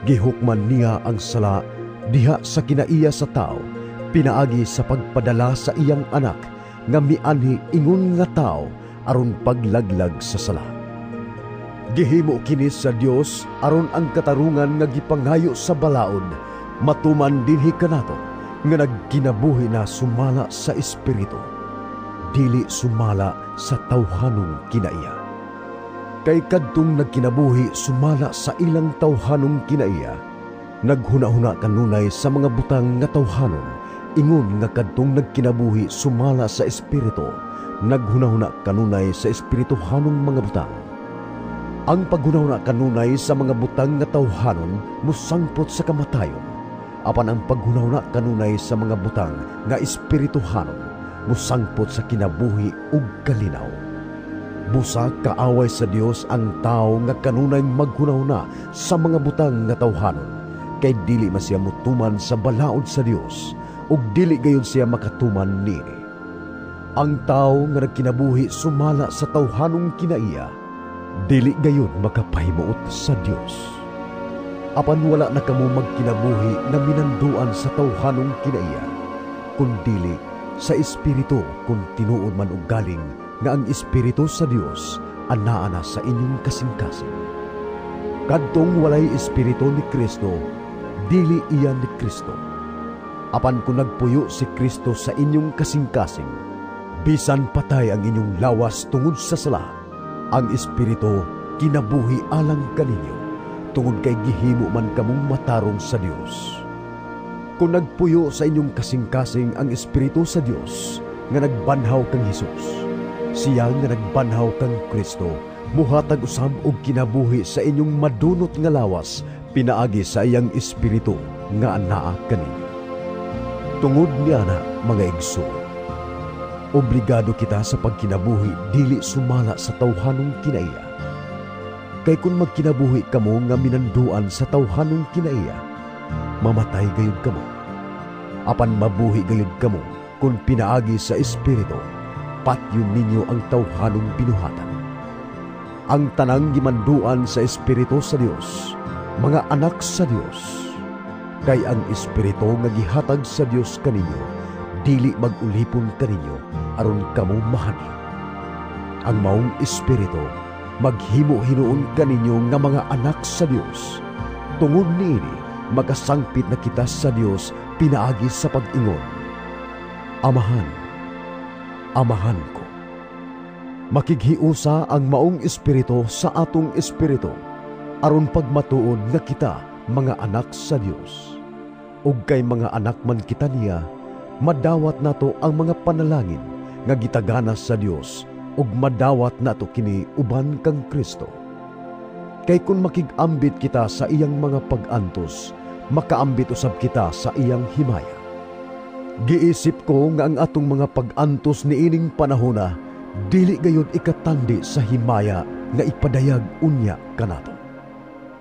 Gihukman niya ang sala diha sa kinaiya sa tao, pinaagi sa pagpadala sa iyang anak nga mianhi ingon nga tao aron paglaglag sa sala. Gihimo kini sa Dios aron ang katarungan nga gipangayo sa balaod matuman dinhi kanato nga nagkinabuhi na sumala sa Espiritu, dili sumala sa tawhanong kinaiya. Kay kadtong nagkinabuhi sumala sa ilang tawhanong kinaiya, naghuna-huna kanunay sa mga butang nga tawhanon, ingon nga kadtong nagkinabuhi sumala sa Espiritu, naghuna-huna kanunay sa espirituhanong mga butang. Ang paghunahuna kanunay sa mga butang nga tawhanon mosangpot sa kamatayon, apan ang paghunahuna kanunay sa mga butang nga espirituhanon mosangpot sa kinabuhi ug kalinaw. Busa kaaway sa Dios ang tao nga kanunay maghunahuna sa mga butang nga tawhanon, kay dili man siya motuman sa balaod sa Dios ug dili gayud siya makatuman niini. Ang tao nga nagkinabuhi sumala sa tawhanong kinaiya, Dili gayon makapahimuot sa Dios. Apan wala na kamo magkinabuhi nga minanduan sa tawhanong kinaiya, kundili sa Espiritu, kung tinuod man og galing nga ang Espiritu sa Dios anaa na sa inyong kasing-kasing. Kadtong walay Espiritu ni Kristo, dili iya ni Kristo. Apan kung nagpuyo si Kristo sa inyong kasing-kasing, bisan patay ang inyong lawas tungod sa sala, ang Espiritu kinabuhi alang kaninyo, tungod kay gihimo man kamong matarong sa Dios. Kung nagpuyo sa inyong kasing-kasing ang Espiritu sa Dios nga nagbanhaw kang Hesus, siya nga nagbanhaw kang Kristo, muhatag usab og kinabuhi sa inyong madunot nga lawas pinaagi sa iyang Espiritu nga anaa kaninyo. Tungod niana, mga igsoon, obligado kita sa pagkinabuhi dili sumala sa tawhanong kinaiya. Kay kung magkinabuhi kamo nga minanduan sa tawhanong kinaiya, mamatay gayud kamo. Apan mabuhi gayud kamo kung pinaagi sa Espiritu, patyon ninyo ang tawhanong binuhatan. Ang tanang gimanduan sa Espiritu sa Dios, mga anak sa Dios. Kay ang Espiritu nga gihatag sa Dios kaninyo, dili mag-ulipon kaninyo aron kamo mahadlok. Ang maong Espiritu maghimo hinuon kaninyo nga mga anak sa Dios. Tungod niini, makasangpit na kita sa Dios pinaagi sa pag-ingon, Amahan, Amahan ko. Makighiusa ang maong Espiritu sa atong espiritu, aron pagmatuod nga kita mga anak sa Dios. Ug kay mga anak man kita niya, madawat nato ang mga panalangin nga gitagana sa Dios, ug madawat nato kini uban kang Kristo. Kay kung makig-ambit kita sa iyang mga pag-antos, makaambit usab kita sa iyang himaya. Giisip ko nga ang atong mga pag-antos niining panahona dili gayud ikatandi sa himaya nga ipadayag unya kanato.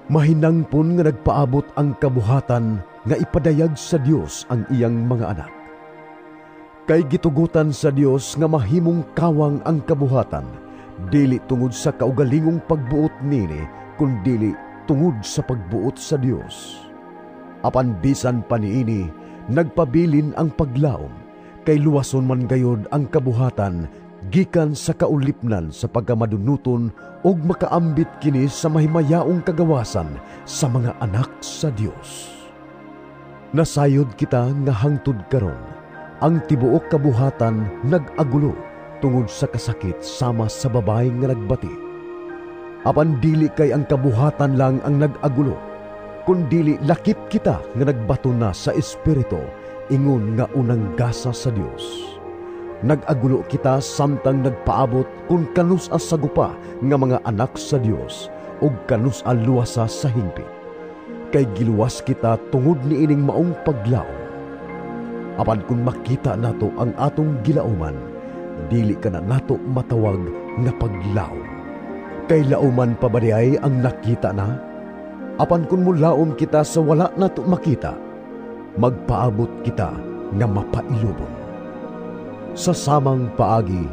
Mahinangpon nga nagpaabot ang kabuhatan nga ipadayag sa Dios ang iyang mga anak. Kay gitugutan sa Dios nga mahimong kawang ang kabuhatan, dili tungod sa kaugalingong pagbuot nini, kundili tungod sa pagbuot sa Dios. Apan bisan pa niini, nagpabilin ang paglaom, kay luwason man gayod ang kabuhatan gikan sa kaulipnan sa pagkamadunuton ug makaambit kini sa mahimayaong kagawasan sa mga anak sa Dios. Nasayod kita nga hangtod karon, ang tibuok kabuhatan nag-agulo tungod sa kasakit sama sa babae nga nagbati. Apan dili kay ang kabuhatan lang ang nag-agulo, kundili lakip kita nga nagbato na sa Espiritu ingon nga unang gasa sa Dios. Nag-agulo kita samtang nagpaabot kung kanus-a sagupa nga mga anak sa Dios ug kanus-a luwasa sa hingpit. Kay giluwas kita tungod niining maong paglaom. Apan kung makita nato ang atong gilauman, dili ka na nato matawag nga paglaom. Kay lauman pa ba diay ang nakita na? Apan kung mulaom kita sa wala nato makita, magpaabot kita nga mapailubon. Sa samang paagi,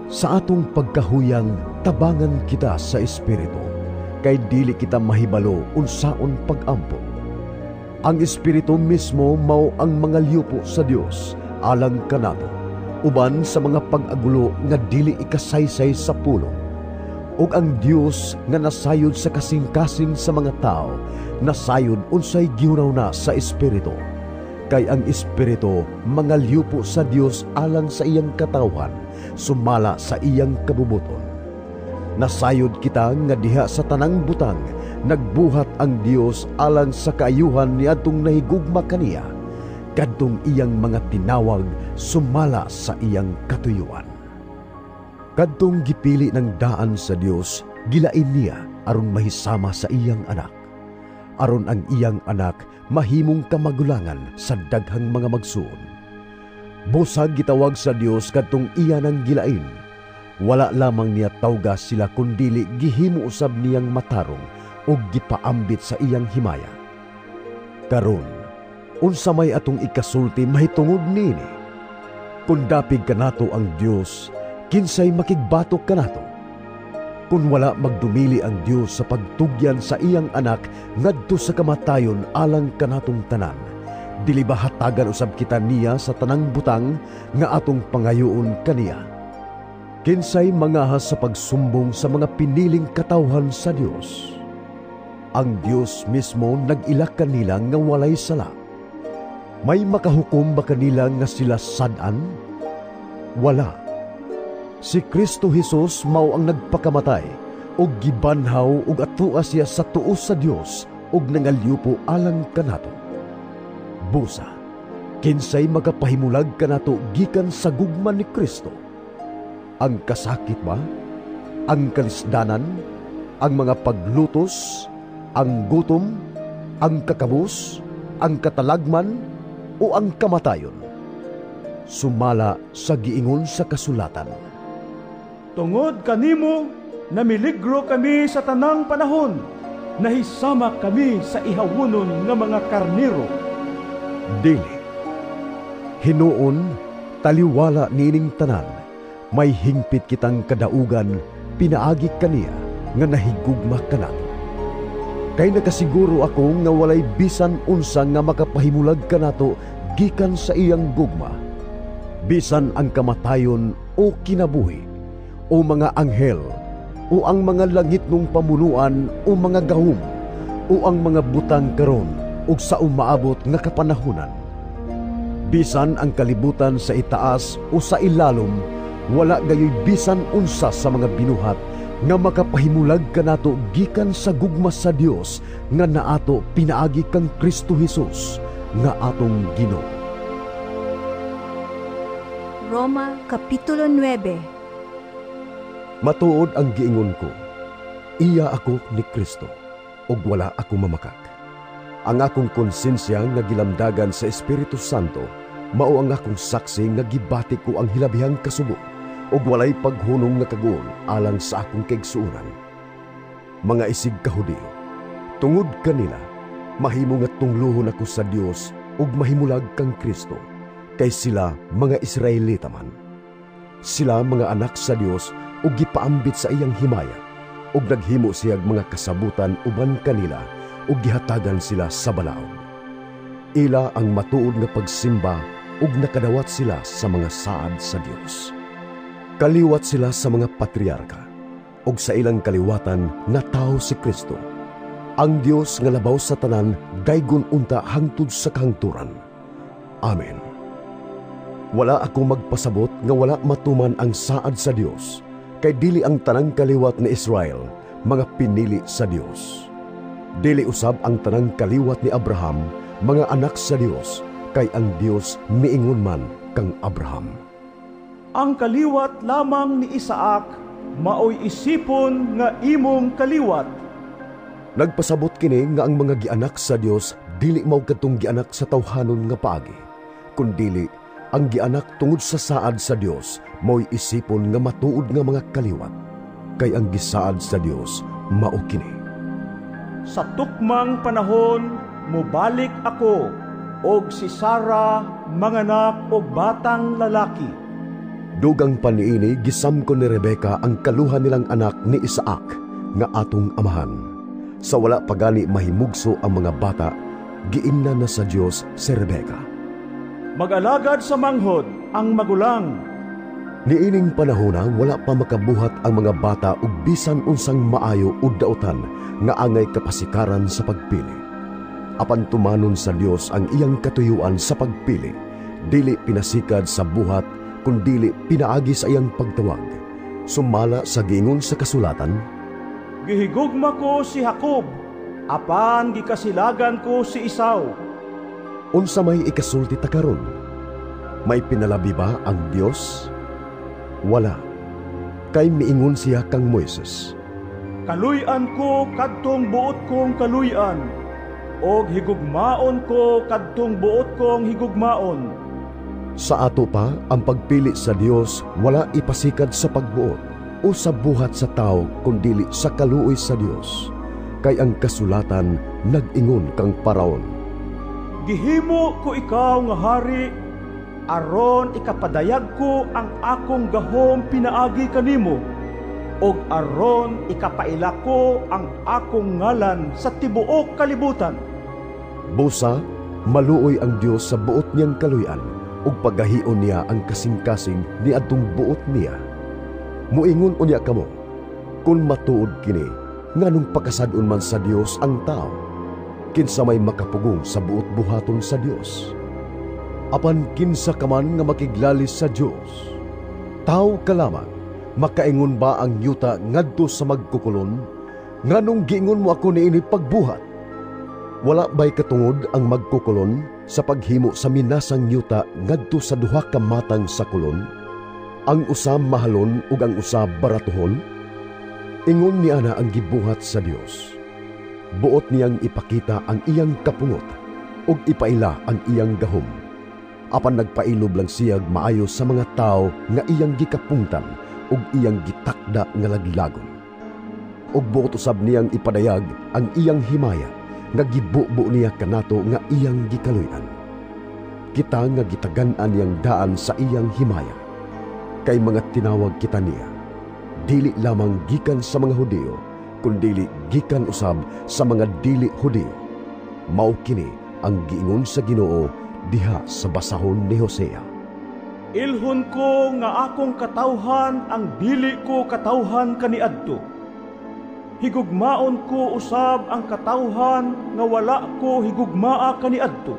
sa atong pagkahuyang tabangan kita sa Espiritu, kay dili kita mahibalo unsaon pag-ampo. Ang Espiritu mismo mao ang mga liyupo sa Dios alang kanato, uban sa mga pag-agulo nga dili ikasaysay sa pulong. Ug ang Dios nga nasayod sa kasing-kasing sa mga tao, nasayod unsay gihunaw na sa Espiritu. Kay ang Espiritu mga liyupo sa Dios alang sa iyang katawhan, sumala sa iyang kabubuton. Nasayod kita nga diha sa tanang butang nagbuhat ang Dios alang sa kaayuhan niadtong nahigugma kaniya, kadtong iyang mga tinawag sumala sa iyang katuyuan. Kadtong gipili ng daan sa Dios, gilain niya aron mahisama sa iyang anak, aron ang iyang anak mahimong kamagulangan sa daghang mga magsuon. Busag gitawag sa Dios kadtong iya nang gilain. Wala lamang niya tawga sila kundili gihimo usab niyang matarong ug gipaambit sa iyang himaya. Karon, unsa may atong ikasulti mahitungod niini? Kung dapig kanato ang Dios, kinsay makigbatok kanato? Kung wala magdumili ang Dios sa pagtugyan sa iyang anak ngadto sa kamatayon alang kanatong tanan, dili ba hatagan usab kita niya sa tanang butang nga atong pangayoon kaniya? Kinsay mangahas sa pagsumbong sa mga piniling katawhan sa Dios? Ang Dios mismo nag-ilak kanila nga walay sala. May makahukom ba kanila nga sila sad-an? Wala. Si Kristo Jesus mao ang nagpakamatay ug gibanhaw ug atua siya sa tuo sa Dios ug nangalyupo alang kanato. Busa, kinsay makapahimulag kanato gikan sa gugma ni Kristo? Ang kasakit ba? Ang kalisdanan? Ang mga paglutos? Ang gutom? Ang kakabus? Ang katalagman? O ang kamatayon? Sumala sa giingon sa kasulatan,
tungod kanimo, namiligro kami sa tanang panahon, nahisama kami sa ihawunon nga mga karnero.
Dili. Hinuon, taliwala niining tanan, may hingpit kitang kadaugan, pinaagi kaniya nga nahigugma kanato. Kay nakasiguro ako nga walay bisan unsa nga makapahimulag kanato gikan sa iyang gugma. Bisan ang kamatayon o kinabuhi, o mga anghel, o ang mga langitnong pamunuan o mga gahum, o ang mga butang karon ug sa umaabot nga kapanahunan. Bisan ang kalibutan sa itaas o sa ilalom, wala gayoy bisan unsa sa mga binuhat nga makapahimulag kanato gikan sa gugma sa Dios nga naato pinaagi kang Kristo Hesus nga atong Ginoo.
Roma Kapitulo 9.
Matuod ang giingon ko, iya ako ni Kristo, ug wala ako mamakak. Ang akong konsensya nga gilamdagan sa Espiritu Santo, mao ang akong saksi nga gibati ko ang hilabihang kasubo, ug walay paghunong nga kaguol alang sa akong kaigsuonan. Mga isig ka Hudiyo, tungod kanila, mahimo nga tungluhon ako sa Dios ug mahimulag kang Kristo, kay sila mga Israelita man. Sila mga anak sa Dios ug gipaambit sa iyang himaya, ug naghimo siyag mga kasabutan uban kanila ug gihatagan sila sa balaod. Ila ang matuod nga pagsimba ug nakadawat sila sa mga saad sa Dios. Kaliwat sila sa mga patriarka, ug sa ilang kaliwatan natawo si Kristo. Ang Dios nga labaw sa tanan daygon unta hangtod sa kahangturan. Amen. Wala ako magpasabot nga wala matuman ang saad sa Dios, kay dili ang tanang kaliwat ni Israel mga pinili sa Dios. Dili usab ang tanang kaliwat ni Abraham mga anak sa Dios, kay ang Dios miingon man kang Abraham.
Ang kaliwat lamang ni Isaac maoy isipon nga imong kaliwat.
Nagpasabot kini nga ang mga gianak sa Dios dili mao kadtong gianak sa tawhanon nga paagi, kundili ang gianak tungod sa saad sa Dios maoy isipon nga matuod nga mga kaliwat, kay ang gisaad sa Dios mao kini.
Sa tukmang panahon mobalik ako, og si Sara manganak og batang lalaki.
Dugang pa niini gisamko ni Rebeka ang kaluha nilang anak ni Isaac nga atong amahan. Sa wala pagani mahimugso ang mga bata, giimna na sa Dios si Rebeka.
Mag-alagad sa manghod ang magulang.
Niining panahona wala pa makabuhat ang mga bata og bisan unsang maayo o dautan nga angay kapasikaran sa pagpili. Apan tumanon sa Dios ang iyang katuyuan sa pagpili, dili pinasikad sa buhat kundili pinaagi sa iyang pagtawag. Sumala sa giingon sa kasulatan,
gihigugma ko si Jacob, apan gikasilagan ko si Esau.
Unsa may ikasulti ta karon? May pinalabi ba ang Dios? Wala. Kay miingon siya kang Moises,
kaluy-an ko kadtong buot kong kaluy-an, og higugmaon ko kadtong buot kong higugmaon.
Sa ato pa, ang pagpili sa Dios wala ipasikad sa pagbuot o sa buhat sa tao, kundili sa kaluoy sa Dios. Kay ang kasulatan nag-ingon kang Paraon,
gihimo ko ikaw nga hari, aron ikapadayag ko ang akong gahom pinaagi kanimo, Ug aron ikapaila ko ang akong ngalan sa tibuok kalibutan.
Busa, maluoy ang Dios sa buot niyang kaluy-an ug pagahion niya ang kasing-kasing niadtong buot niya. Muingon unya kamo, kun matuod kini, nganong pakasad-on man sa Dios ang tao? Kinsa may makapugong sa buot buhaton sa Dios? Apan kinsa ka man nga makiglalis sa Dios? Tao ka lamang, makaingon ba ang yuta ngadto sa magkukulon? Nganong giingon mo ako niini pagbuhat? Wala ba'y katungod ang magkukulon sa paghimo sa minasang yuta ngadto sa duha ka matang sa kulon? Ang usa mahalon ug ang usa baratuhon? Ingon ni ana ang gibuhat sa Dios. Buot niyang ipakita ang iyang kapungot ug ipaila ang iyang gahom. Apan nagpailob lang siyag maayo sa mga tawo nga iyang gikapungtan ug iyang gitakda nga laglagon. Ug buot usab niyang ipadayag ang iyang himaya nga gibubo niya kanato nga iyang gikaluy-an. Kita nga gitagan-an niyang daan sa iyang himaya. Kay mga tinawag kita niya, dili lamang gikan sa mga Hudiyo, kundili gikan usab sa mga dili Hudiyo. Mao kini ang giingon sa Ginoo diha sa basahon ni Hosea.
Ilhon ko nga akong katawhan ang dili ko katawhan kaniadto. Higugmaon ko usab ang katawhan nga wala ko higugmaa kaniadto.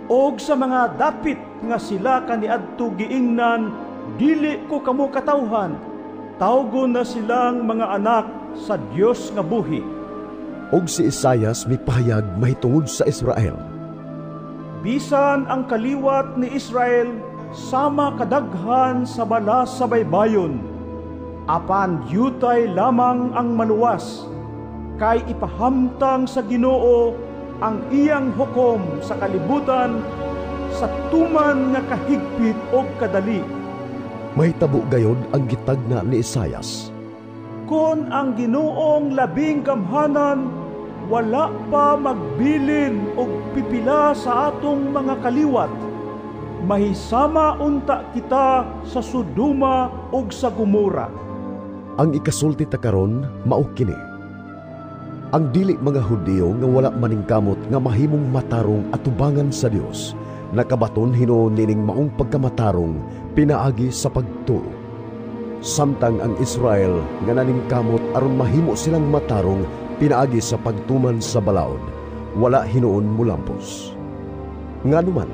Og sa mga dapit nga sila kaniadto giingnan, dili ko kamo katawhan, tawgon na silang mga anak sa Dios nga buhi.
Og si Isayas mipahayag mahitungod sa Israel.
Bisan ang kaliwat ni Israel sama kadaghan sa balas sa baybayon, apan yutay lamang ang maluwas, kay ipahamtang sa Ginoo ang iyang hukom sa kalibutan sa tuman nga kahigpit og kadali.
Mahitabo gayod ang gitagna ni Isayas.
Kon ang Ginoong labing gamhanan wala pa magbilin og pipila sa atong mga kaliwat, mahisama unta kita sa Sodoma ug sa Gomora.
Ang ikasulti ta karon mao kini. Ang dili mga Hudiyo nga wala maningkamot nga mahimong matarong atubangan sa Dios, nakabaton hinuon nining maong pagkamatarong pinaagi sa pagtuo. Samtang ang Israel nga naningkamot aron mahimo silang matarong pinaagi sa pagtuman sa balaod, wala hinuon mulampos. Nganuman,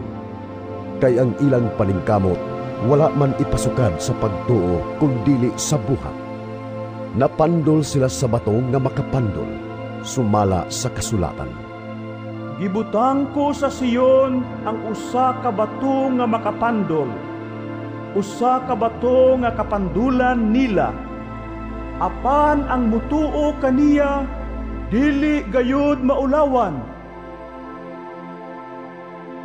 kay ang ilang paningkamot wala man ipasukad sa pagtuo kundili sa buhat. Napandol sila sa bato nga makapandol, sumala sa kasulatan.
Gibutang ko sa Sion ang usa ka bato nga makapandol, usa ka bato nga kapandulan nila. Apan ang mutuo kaniya dili gayud maulawan.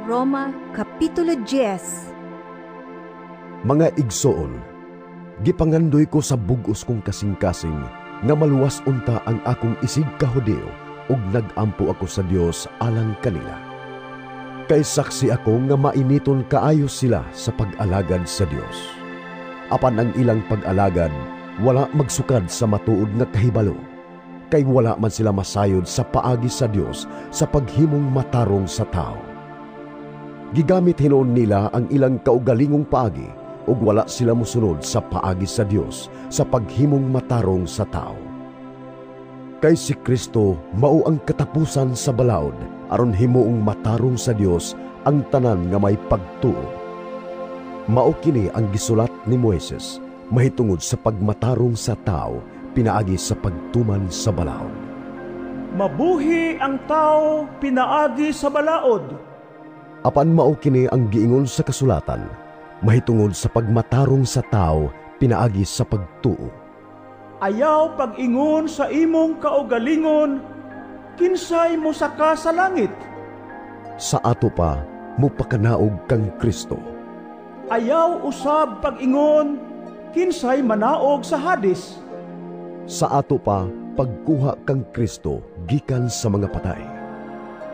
Roma Kapitulo 10.
Mga igsoon, gipangandoy ko sa bug-os kong kasing-kasing nga maluwas unta ang akong isig ka Hudiyo ug nag-ampo ako sa Dios alang kanila. Kay saksi ako nga mainiton kaayo sila sa pag-alagad sa Dios. Apan ang ilang pag-alagad wala magsukad sa matuod nga kahibalo, kay wala man sila masayod sa paagi sa Dios sa paghimong matarong sa tao. Gigamit hinuon nila ang ilang kaugalingong paagi ug wala sila mosunod sa paagi sa Dios sa paghimong matarong sa tao. Kay si Kristo mao ang katapusan sa balaod aron himuong matarong sa Dios ang tanan nga may pagtuo. Mao kini ang gisulat ni Moises mahitungod sa pagmatarong sa tao pinaagi sa pagtuman sa balaod.
Mabuhi ang tao pinaagi sa balaod.
Apan mao kini ang giingon sa kasulatan mahitungod sa pagmatarong sa tao pinaagi sa pagtuo.
Ayaw pag-ingon sa imong kaugalingon, kinsay mosaka sa langit?
Sa ato pa mopakanaog kang Kristo.
Ayaw usab pag-ingon, kinsay manaog sa Hades?
Sa ato pa pagkuha kang Kristo gikan sa mga patay.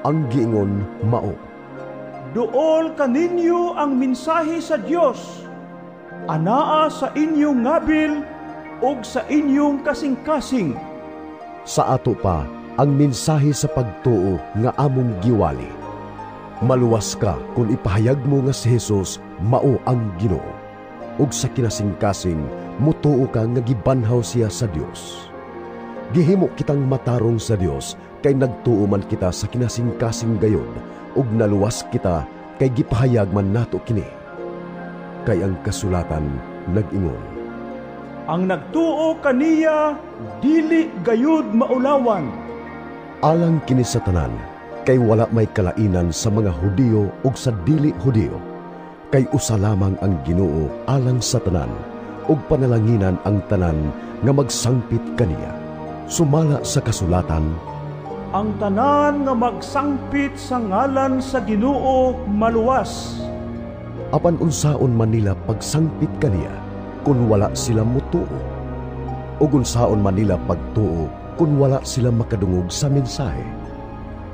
Ang giingon mao,
Duol kaninyo ang mensahe sa Dios. Anaa sa inyong ngabil ug sa inyong kasing-kasing.
Sa ato pa ang mensahe sa pagtuo nga among giwali. Maluwas ka kung ipahayag mo nga si Jesus mao ang Ginoo, ug sa kinasingkasing mutuo ka nga gibanhaw siya sa Dios. Gihimo kitang matarong sa Dios kay nagtuo man kita sa kinasingkasing gayod, ug naluwas kita kay gipahayag man nato kini. Kay ang kasulatan nag-ingon,
"Ang nagtuo kaniya dili gayud maulawan."
Alang kini sa tanan, kay wala may kalainan sa mga Hudiyo ug sa dili Hudiyo, kay usa lamang ang Ginoo alang sa tanan, ug panalanginan ang tanan nga magsangpit kaniya. Sumala sa kasulatan,
"Ang tanan nga magsangpit sa ngalan sa Ginoo maluwas."
Apan unsaon man nila pagsangpit kaniya kun wala sila mutuo? Ug unsaon man nila pagtuo kun wala sila makadungog sa mensahe?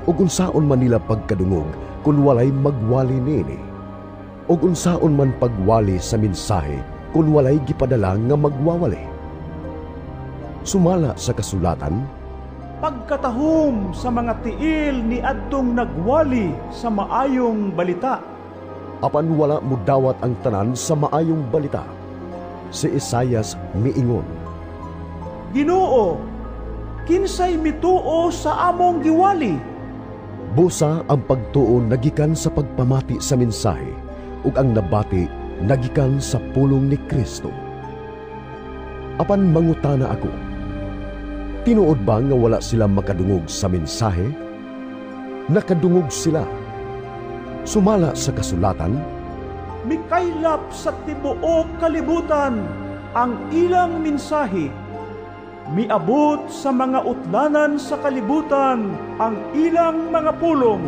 Ug unsaon man nila pagkadungog kun walay magwali niini? Ug unsaon man pagwali sa mensahe kun walay gipadala nga magwawali? Sumala sa kasulatan,
"Pagkatahom sa mga tiil ni adtong nagwali sa maayong balita."
Apan wala mudawat ang tanan sa maayong balita. Si Isayas miingon,
"Ginoo, kinsay mituo sa among giwali?"
Busa ang pagtuo nagikan sa pagpamati sa mensahe, ug ang nabati nagikan sa pulong ni Kristo. Apan mangutana ako, tinuod ba nga wala sila makadungog sa mensahe? Nakadungog sila. Sumala sa kasulatan,
"Mikaylap sa tibuok kalibutan ang ilang mensahe. Miabot sa mga utlanan sa kalibutan ang ilang mga pulong."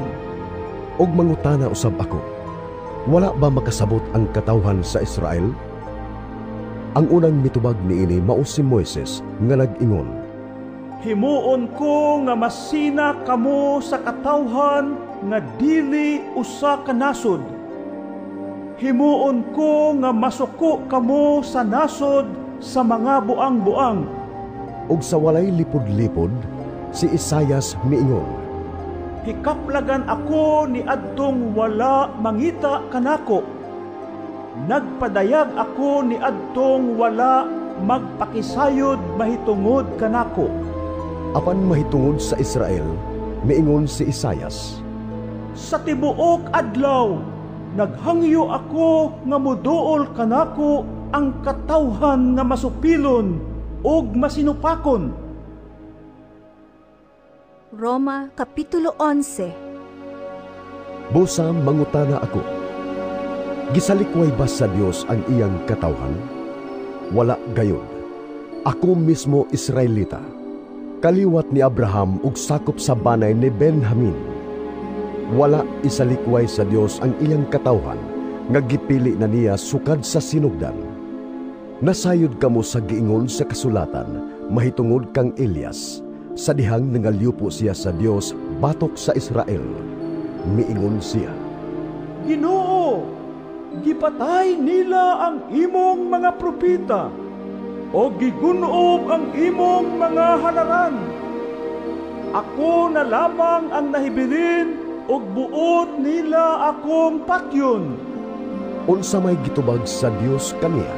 Og mangutana usab ako, wala ba makasabot ang katawhan sa Israel? Ang unang mitubag niini mao si Moises nga nag-ingon,
"Himuon ko nga masina kamo sa katawhan nga dili usa ka nasod. Himuon ko nga masuko kamo sa nasod sa mga buang-buang."
Ug sa walay lipod-lipod, si Isayas miingon,
"Hikaplagan ako ni adtong wala mangita kanako. Nagpadayag ako ni adtong wala magpakisayod mahitungod kanako."
Apan mahitungod sa Israel, miingon si Isayas,
"Sa tibuok adlaw, naghangyo ako nga muduol kanako ang katawhan nga masupilon ug masinupakon."
Roma Kapitulo 11.
Busa mangutana ako, gisalikway ba sa Dios ang iyang katawhan? Wala gayod. Ako mismo Israelita, kaliwat ni Abraham ug sakop sa banay ni Benjamin. Wala isalikway sa Dios ang iyang katawhan nga gipili na niya sukad sa sinugdan. Nasayod kamo sa giingon sa kasulatan mahitungod kang Elias, sa dihang nangalyupo siya sa Dios batok sa Israel. Miingon siya,
"Ginoo, gipatay nila ang imong mga propeta o gigunob ang imong mga halaran. Ako na lamang ang nahibilin ug buot nila akong patyon."
Unsa may gitubag sa Dios kaniya?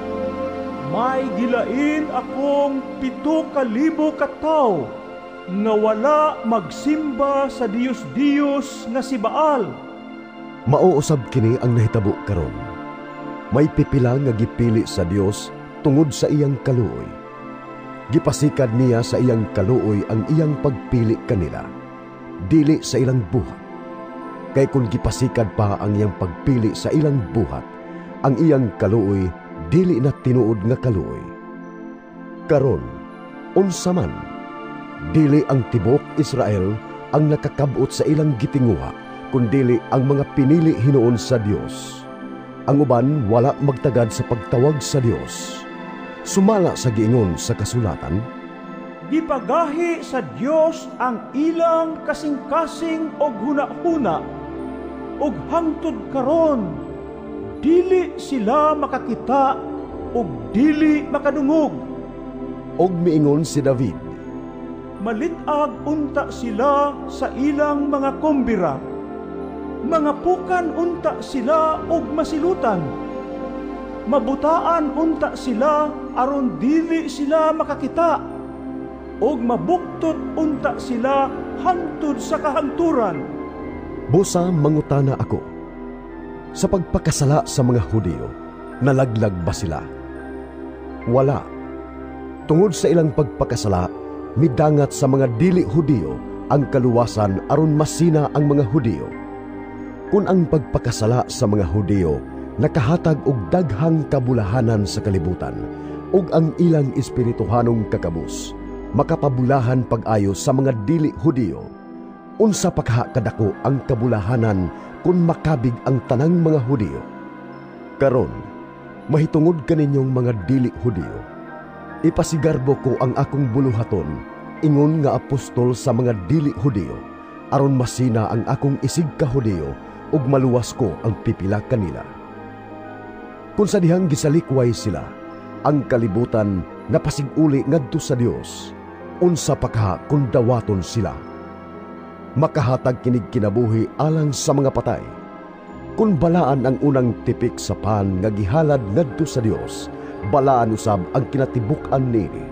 "May gilain akong 7,000 ka tawo nga wala magsimba sa Diyos-Diyos nga si Baal."
Mao usab kini ang nahitabo karon. May pipila nga gipili sa Dios tungod sa iyang kaluoy. Gipasikad niya sa iyang kaluoy ang iyang pagpili kanila, dili sa ilang buhat. Kay kung gipasikad pa ang iyang pagpili sa ilang buhat, ang iyang kaluoy dili na tinuod nga kaluoy. Karon, unsa man, dili ang tibuok Israel ang nakakabot sa ilang gitinguha, kundili ang mga pinili hinuon sa Dios. Ang uban wala magtagad sa pagtawag sa Dios. Sumala sa giingon sa kasulatan,
"Gipagahi sa Dios ang ilang kasing-kasing og hunahuna, ug hangtod karon dili sila makakita ug dili makadungog."
Og miingon si David,
Malit-ag unta sila sa ilang mga kumbira. Mangapukan unta sila og masilutan. Mabutaan unta sila aron dili sila makakita. Og mabuktot unta sila hangtod sa kahangturan.
Busa mangutana ako, sa pagpakasala sa mga Hudiyo, nalaglag ba sila? Wala. Tungod sa ilang pagpakasala, midangat sa mga dili Hudiyo ang kaluwasan aron masina ang mga Hudiyo. Kung ang pagpakasala sa mga Hudiyo nakahatag og daghang kabulahanan sa kalibutan ug ang ilang espirituhanong kakabus makapabulahan pag-ayo sa mga dili Hudiyo, unsa pa kaha kadako ang kabulahanan kung makabig ang tanang mga Hudiyo? Karon, mahitungod kaninyong mga dili Hudiyo, ipasigarbo ko ang akong buluhaton ingon nga apostol sa mga dili Hudiyo aron masina ang akong isig ka Hudiyo ug maluwas ko ang pipila kanila. Kung sa dihang gisalikway sila, ang kalibutan napasiguli ngadto sa Dios, unsa pa kaha kung dawaton sila? Makahatag kinig kinabuhi alang sa mga patay. Kung balaan ang unang tipik sa pan nga gihalad ngadto sa Dios, balaan usab ang kinatibuk-an niini.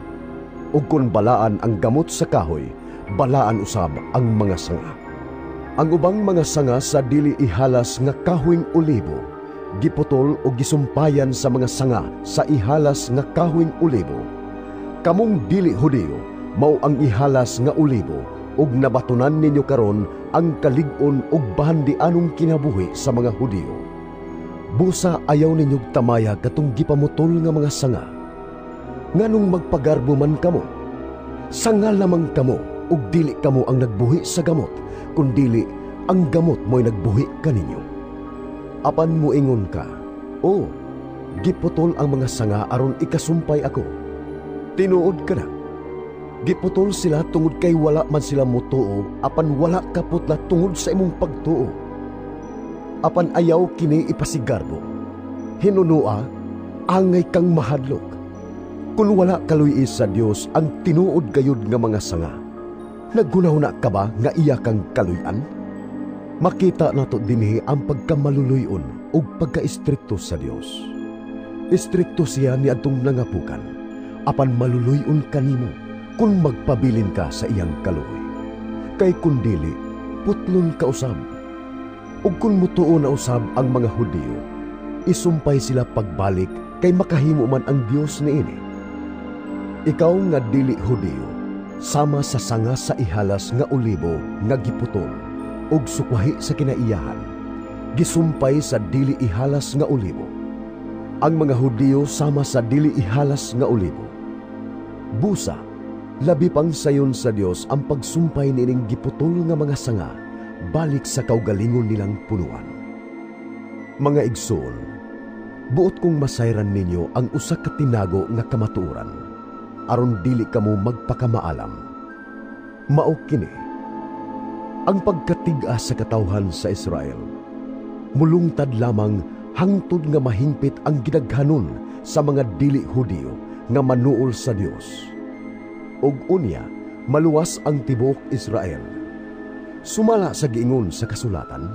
Ug kung balaan ang gamot sa kahoy, balaan usab ang mga sanga. Ang ubang mga sanga sa dili ihalas nga kahoyng olibo, giputol o gisumpayan sa mga sanga sa ihalas nga kahoyng olibo. Kamong dili Hudiyo, mao ang ihalas nga olibo, ug nabatunan ninyo karon ang kalig-on ug bahandianong kinabuhi sa mga Hudiyo. Busa ayaw ninyog tamaya katong gipamutol nga mga sanga. Nganong magpagarbo man kamo? Sanga lamang kamo ug dili kamo ang nagbuhi sa gamot, kundili ang gamot mo'y nagbuhi kaninyo. Apan muingon ka, "O, giputol ang mga sanga aron ikasumpay ako." Tinuod ka na. Giputol sila tungod kay wala man sila motuo, apan wala kaputla tungod sa imong pagtuo. Apan ayaw kini ipasigarbo. Hinunua, angay kang mahadlok. Kung wala kaluy-i sa Dios ang tinuod gayud nga mga sanga, naghunahuna ka ba nga iya kang kaluy-an? Makita nato dinhi ang pagkamaluluy-on ug pagkaestrikto sa Dios. Estrikto siya niadtong nangapukan, apan maluluy-on kanimo kung magpabilin ka sa iyang kaluoy. Kay kun dili, putlon ka usab. Ug kung mutuo na usab ang mga Hudiyo, isumpay sila pagbalik kay makahimo man ang Dios niini. Ikaw nga dili Hudiyo, sama sa sanga sa ihalas nga olibo nga giputol ug sukwahi sa kinaiyahan, gisumpay sa dili ihalas nga olibo. Ang mga Hudiyo sama sa dili ihalas nga olibo. Busa, labi pang sayon sa Dios ang pagsumpay niining giputol nga mga sanga balik sa kaugalingon nilang punuan. Mga igsoon, buot kong masayran ninyo ang usa ka tinago nga kamatuoran, aron dili kamo magpakamaalam. Mao kini, ang pagkatig-a sa katawhan sa Israel, mulungtad lamang hangtod nga mahingpit ang gidaghanon sa mga dili Hudiyo nga manuol sa Dios. Ug unya, maluwas ang tibuok Israel. Sumala sa giingon sa kasulatan,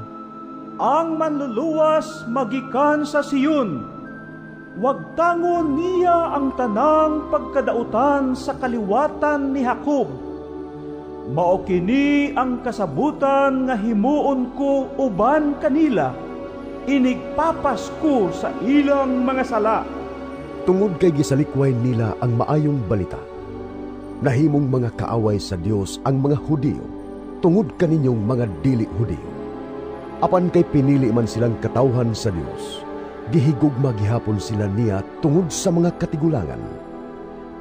Ang manluluwas magikan sa Siyon. Wagtangon niya ang tanang pagkadautan sa kaliwatan ni Jacob. Mao kini ang kasabutan nga himuon ko uban kanila, inigpapas ko sa ilang mga sala.
Tungod kay gisalikway nila ang maayong balita, nahimong mga kaaway sa Dios ang mga Hudiyo tungod kaninyong mga dili Hudiyo. Apan kay pinili man silang katawhan sa Dios, gihigugma gihapon sila niya tungod sa mga katigulangan.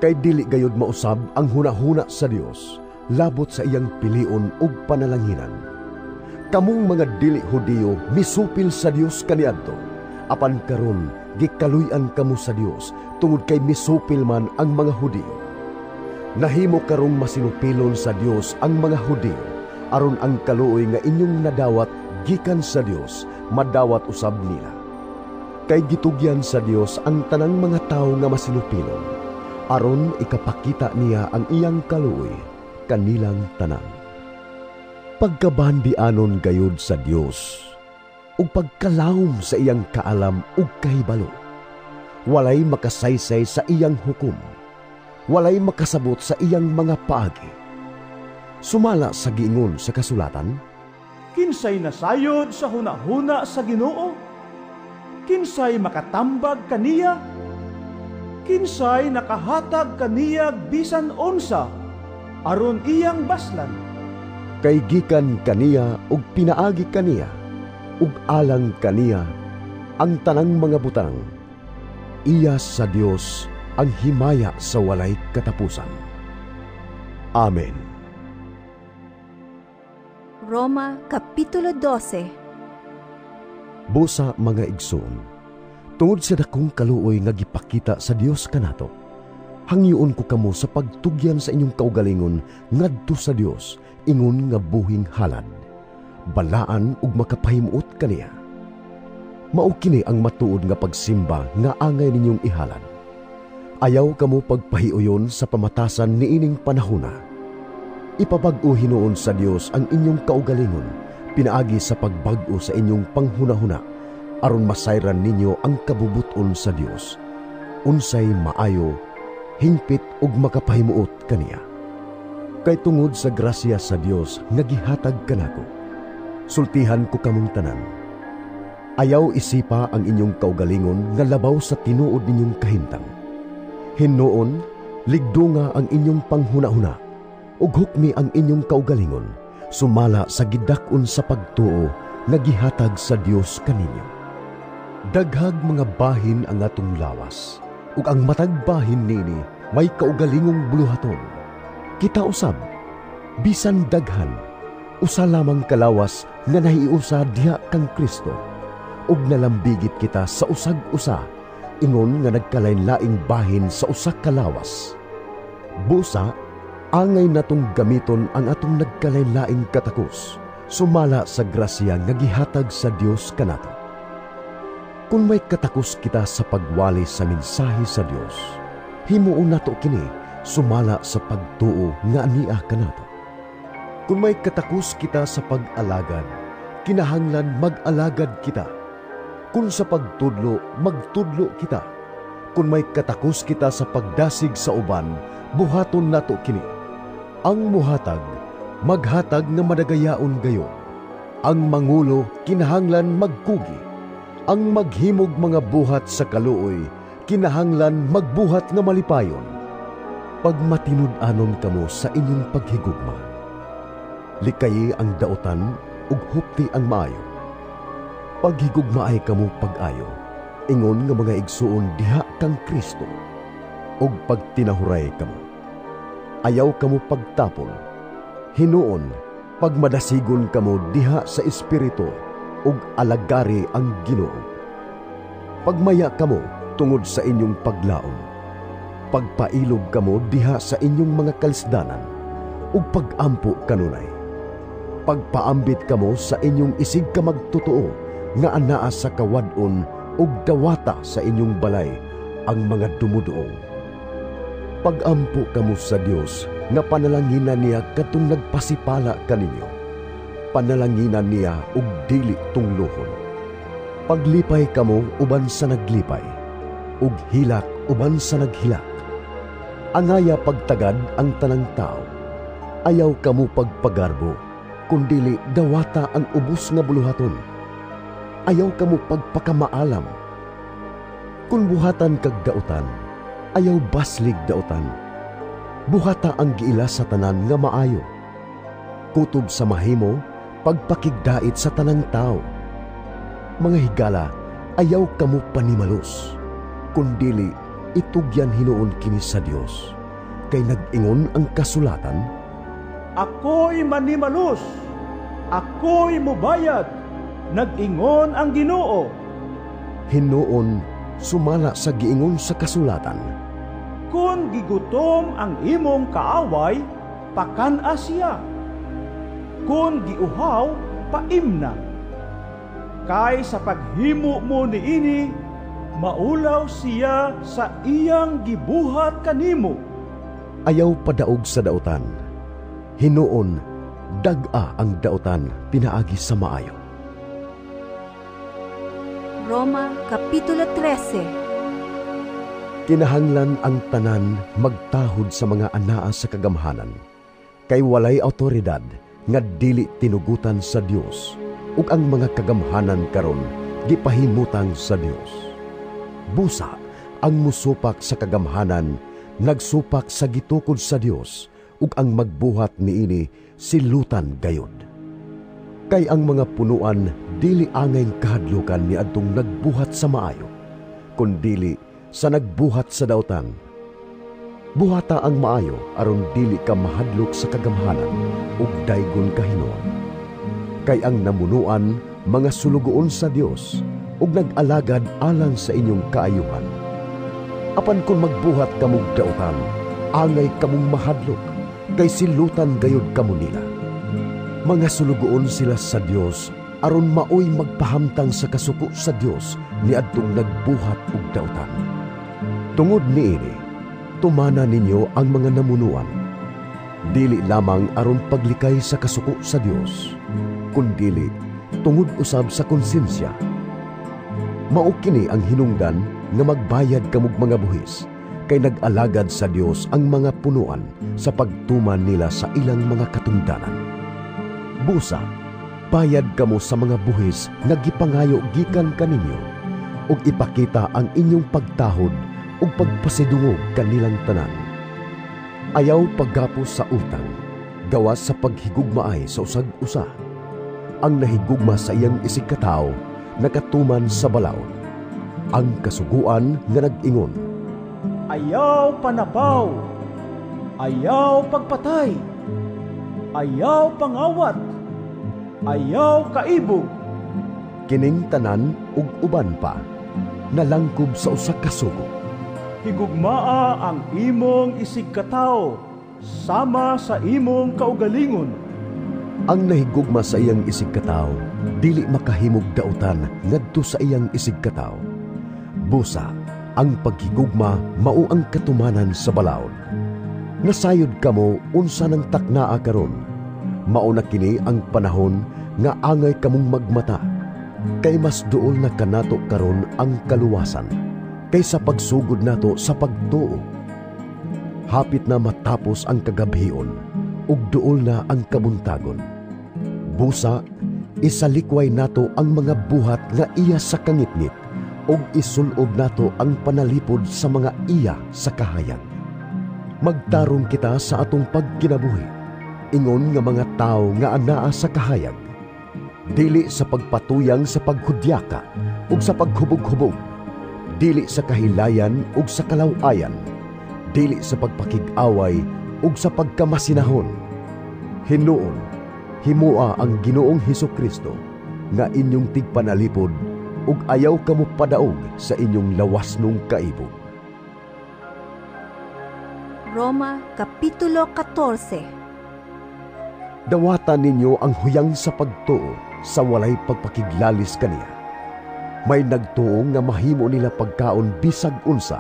Kay dili gayud mausab ang hunahuna sa Dios labot sa iyang pilion ug panalanginan. Kamong mga dili Hudiyo misupil sa Dios kaniadto, apan karon gikaluy-an kamo sa Dios tungod kay misupil man ang mga Hudiyo. Nahimo karong masinupilon sa Dios ang mga Hudiyo aron ang kaluoy nga inyong nadawat gikan sa Dios madawat usab nila. Kay gitugyan sa Dios ang tanang mga tawo nga masinupilon, Aron ikapakita niya ang iyang kaluoy kanilang tanan. Pagkabandianon gayud sa Dios ug pagkalawom sa iyang kaalam ug kahibalo. Walay makasaysay sa iyang hukom. Walay makasabot sa iyang mga paagi. Sumala sa giingon sa kasulatan,
"Kinsay nasayod sa hunahuna sa Ginoo? Kinsay makatambag kaniya? Kinsay nakahatag kaniya bisan unsa aron iyang baslan?"
Kay gikan kaniya ug pinaagi kaniya ug alang kaniya ang tanang mga butang. Iya sa Dios ang himaya sa walay katapusan. Amen.
Roma Kapitulo 12.
Busa, mga igsoon, tungod sa dakong kaluoy nga gipakita sa Dios kanato, hangyoon ko kamo sa pagtugyan sa inyong kaugalingon ngadto sa Dios ingon nga buhing halad, balaan ug makapahimuot kaniya. Mao kini ang matuod nga pagsimba nga angay ninyong ihalad. Ayaw kamo pagpahiuyon sa pamatasan niining panahona. Ipabag-o hinuon sa Dios ang inyong kaugalingon pinaagi sa pagbag-o sa inyong panghunahuna aron masayran ninyo ang kabubuton sa Dios, unsay maayo, hingpit ug makapahimuot kaniya. Kay tungod sa grasya sa Dios nga gihatag kanako, sultihan ko kamong tanan. Ayaw isipa ang inyong kaugalingon nga labaw sa tinuod ninyong kahimtang. Hinuon, ligdunga ang inyong panghunahuna ug hukmi ang inyong kaugalingon sumala sa gidak-on sa pagtuo nga gihatag sa Dios kaninyo. Daghag mga bahin ang atong lawas, ug ang matag bahin nini may kaugalingong buluhaton. Kita usab, bisan daghan, usa lamang kalawas nga nahiusa diha kang Kristo, ug nalambigit kita sa usag-usa, ingon nga nagkalain-laing bahin sa usa ka lawas. Busa, angay natong gamiton ang atong nagkalain-laing katakos, sumala sa grasya nga gihatag sa Dios kanato. Kung may katakos kita sa pagwali sa mensahe sa Dios, himuon nato kini sumala sa pagtuo nga ania kanato. Kung may katakos kita sa pag-alagad, kinahanglan mag-alagad kita. Kung sa pagtudlo, magtudlo kita. Kung may katakos kita sa pagdasig sa uban, buhaton nato kini. Ang muhatag, maghatag nga madagayaon gayon. Ang mangulo, kinahanglan magkugi. Ang maghimog mga buhat sa kaluoy, kinahanglan magbuhat nga malipayon. Pagmatinud-anon kamo sa inyong paghigugma, likayi ang dautan ug hupti ang maayo. Paghigugmaay kamo pag-ayo, ingon nga mga igsuon diha kang Kristo, ug pagtinahuray kamo. Ayaw kamo pagtapol. Hinuon, pagmadasigon kamo diha sa Espiritu, ug alagari ang Ginoo. Pagmaya kamo tungod sa inyong paglaom. Pagpailob kamo diha sa inyong mga kalisdanan, ug pagampo kanunay. Pagpaambit kamo sa inyong isig ka magtotoo nga anaa sa kawad-on ug dawata sa inyong balay ang mga dumuduong. Pagampo kamo sa Dios nga panalanginan niya kadtong nagpasipala kaninyo. Panalanginan niya ug dili tunglohon. Paglipay kamo uban sa naglipay, ug hilak uban sa naghilak. Angaya pagtagad ang tanang tao. Ayaw kamo pagpagarbo, kundili dawata ang ubos nga buluhaton. Ayaw kamo pagpakamaalam. Kung buhatan kag dautan, ayaw baslig dautan. Buhata ang giila sa tanan nga maayo. Kutob sa mahimo, pagpakigdait sa tanang tao. Mga higala, ayaw kamo panimalos, kundili itugyan hinuon kini sa Dios. Kay nag-ingon ang kasulatan,
"Ako'y manimalos, ako'y mubayad, nag-ingon ang Ginoo."
Hinuon, sumala sa giingon sa kasulatan,
"Kung gigutom ang imong kaaway, pakan-a siya. Kung giuhaw, paimna. Kay sa paghimo mo niini, Maulaw siya sa iyang gibuhat kanimo.
Ayaw padaog sa dautan. Hinuon, dag-a ang dautan pinaagi sa maayo.
Roma Kapitulo 13.
Kinahanglan ang tanan magtahod sa mga anaa sa kagamhanan, kay walay awtoridad nga dili tinugutan sa Dios, ug ang mga kagamhanan karon gipahimutang sa Dios. Busa, ang musupak sa kagamhanan nagsupak sa gitukod sa Dios, ug ang magbuhat niini silutan gayod. Kay ang mga punuan dili angay kahadlukan niadtong nagbuhat sa maayo, kundili sa nagbuhat sa dautan. Buhata ang maayo aron dili ka mahadlok sa kagamhanan ug daygon ka hinuon. Kay ang namunuan mga sulugoon sa Dios ug nag-alagad alang sa inyong kaayuhan. Apan kung magbuhat kamog dautan, angay kamong mahadlok, kay silutan gayod kamo nila. Mga sulugoon sila sa Dios aron maoy magpahamtang sa kasuko sa Dios niadtong nagbuhat og dautan. Tungod niini, tumana ninyo ang mga namunuan. Dili lamang aron paglikay sa kasuko sa Dios, kundili tungod usab sa konsensya. Mao kini ang hinungdan nga magbayad kamog mga buhis, kay nag-alagad sa Dios ang mga punuan sa pagtuman nila sa ilang mga katungdanan. Busa, bayad kamo sa mga buhis nga gipangayo gikan kaninyo, ug ipakita ang inyong pagtahod ug pagpasidungog kanilang tanan. Ayaw paggapos sa utang, gawas sa paghigugmaay sa usag-usa. Ang nahigugma sa iyang isigkatawo nakatuman sa balaod. Ang kasuguan nga nag-ingon,
Ayaw panapaw, ayaw pagpatay, ayaw pangawat, ayaw kaibog.
Kining tanan ug uban pa nalangkob sa usa ka sugo.
Higugmaa ang imong isigkatawo sama sa imong kaugalingon.
Ang nahigugma sa iyang isigkatawo dili makahimog dautan ngadto sa iyang isigkatawo. Busa, ang paghigugma mao ang katumanan sa balaod. Nasayod kamo unsa nang taknaa karon. Mao na kini ang panahon nga angay kamong magmata. Kay mas duol na kanato karon ang kaluwasan kaysa pagsugod nato sa pagtuo. Hapit na matapos ang kagabhion ug duol na ang kabuntagon. Busa, isalikway nato ang mga buhat nga iya sa kangitngit ug isulob nato ang panalipod sa mga iya sa kahayag. Magtarong kita sa atong pagkinabuhi, ingon nga mga tawo nga anaa sa kahayag, dili sa pagpatuyang sa paghudyaka ug sa paghubog-hubog, dili sa kahilayan ug sa kalaw-ayan, dili sa pagpakig-away ug sa pagkamasinahon. Hinuon, himua ang Ginoong Hesukristo nga inyong tigpanalipod ug ayaw kamo padaog sa inyong lawasnong kaibog.
Roma Kapitulo 14.
Dawatan ninyo ang huyang sa pagtuo sa walay pagpakiglalis kaniya. May nagtuo nga mahimo nila pagkaon bisag unsa,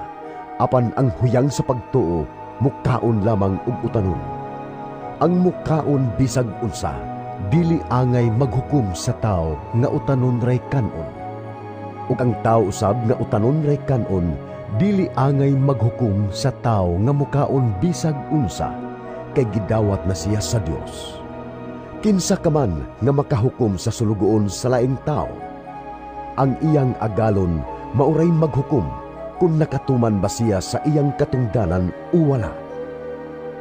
apan ang huyang sa pagtuo mukaon lamang og utanon. Ang mukaon bisag unsa, dili angay maghukom sa tao nga utanon ray kanon. Ug ang tao usab nga utanon ray kanon, dili angay maghukom sa tao nga mukaon bisag unsa, kay gidawat na siya sa Dios. Kinsa ka man nga makahukom sa sulugoon sa laing tao, ang iyang agalon mauray maghukom kung nakatuman ba siya sa iyang katungdanan o wala.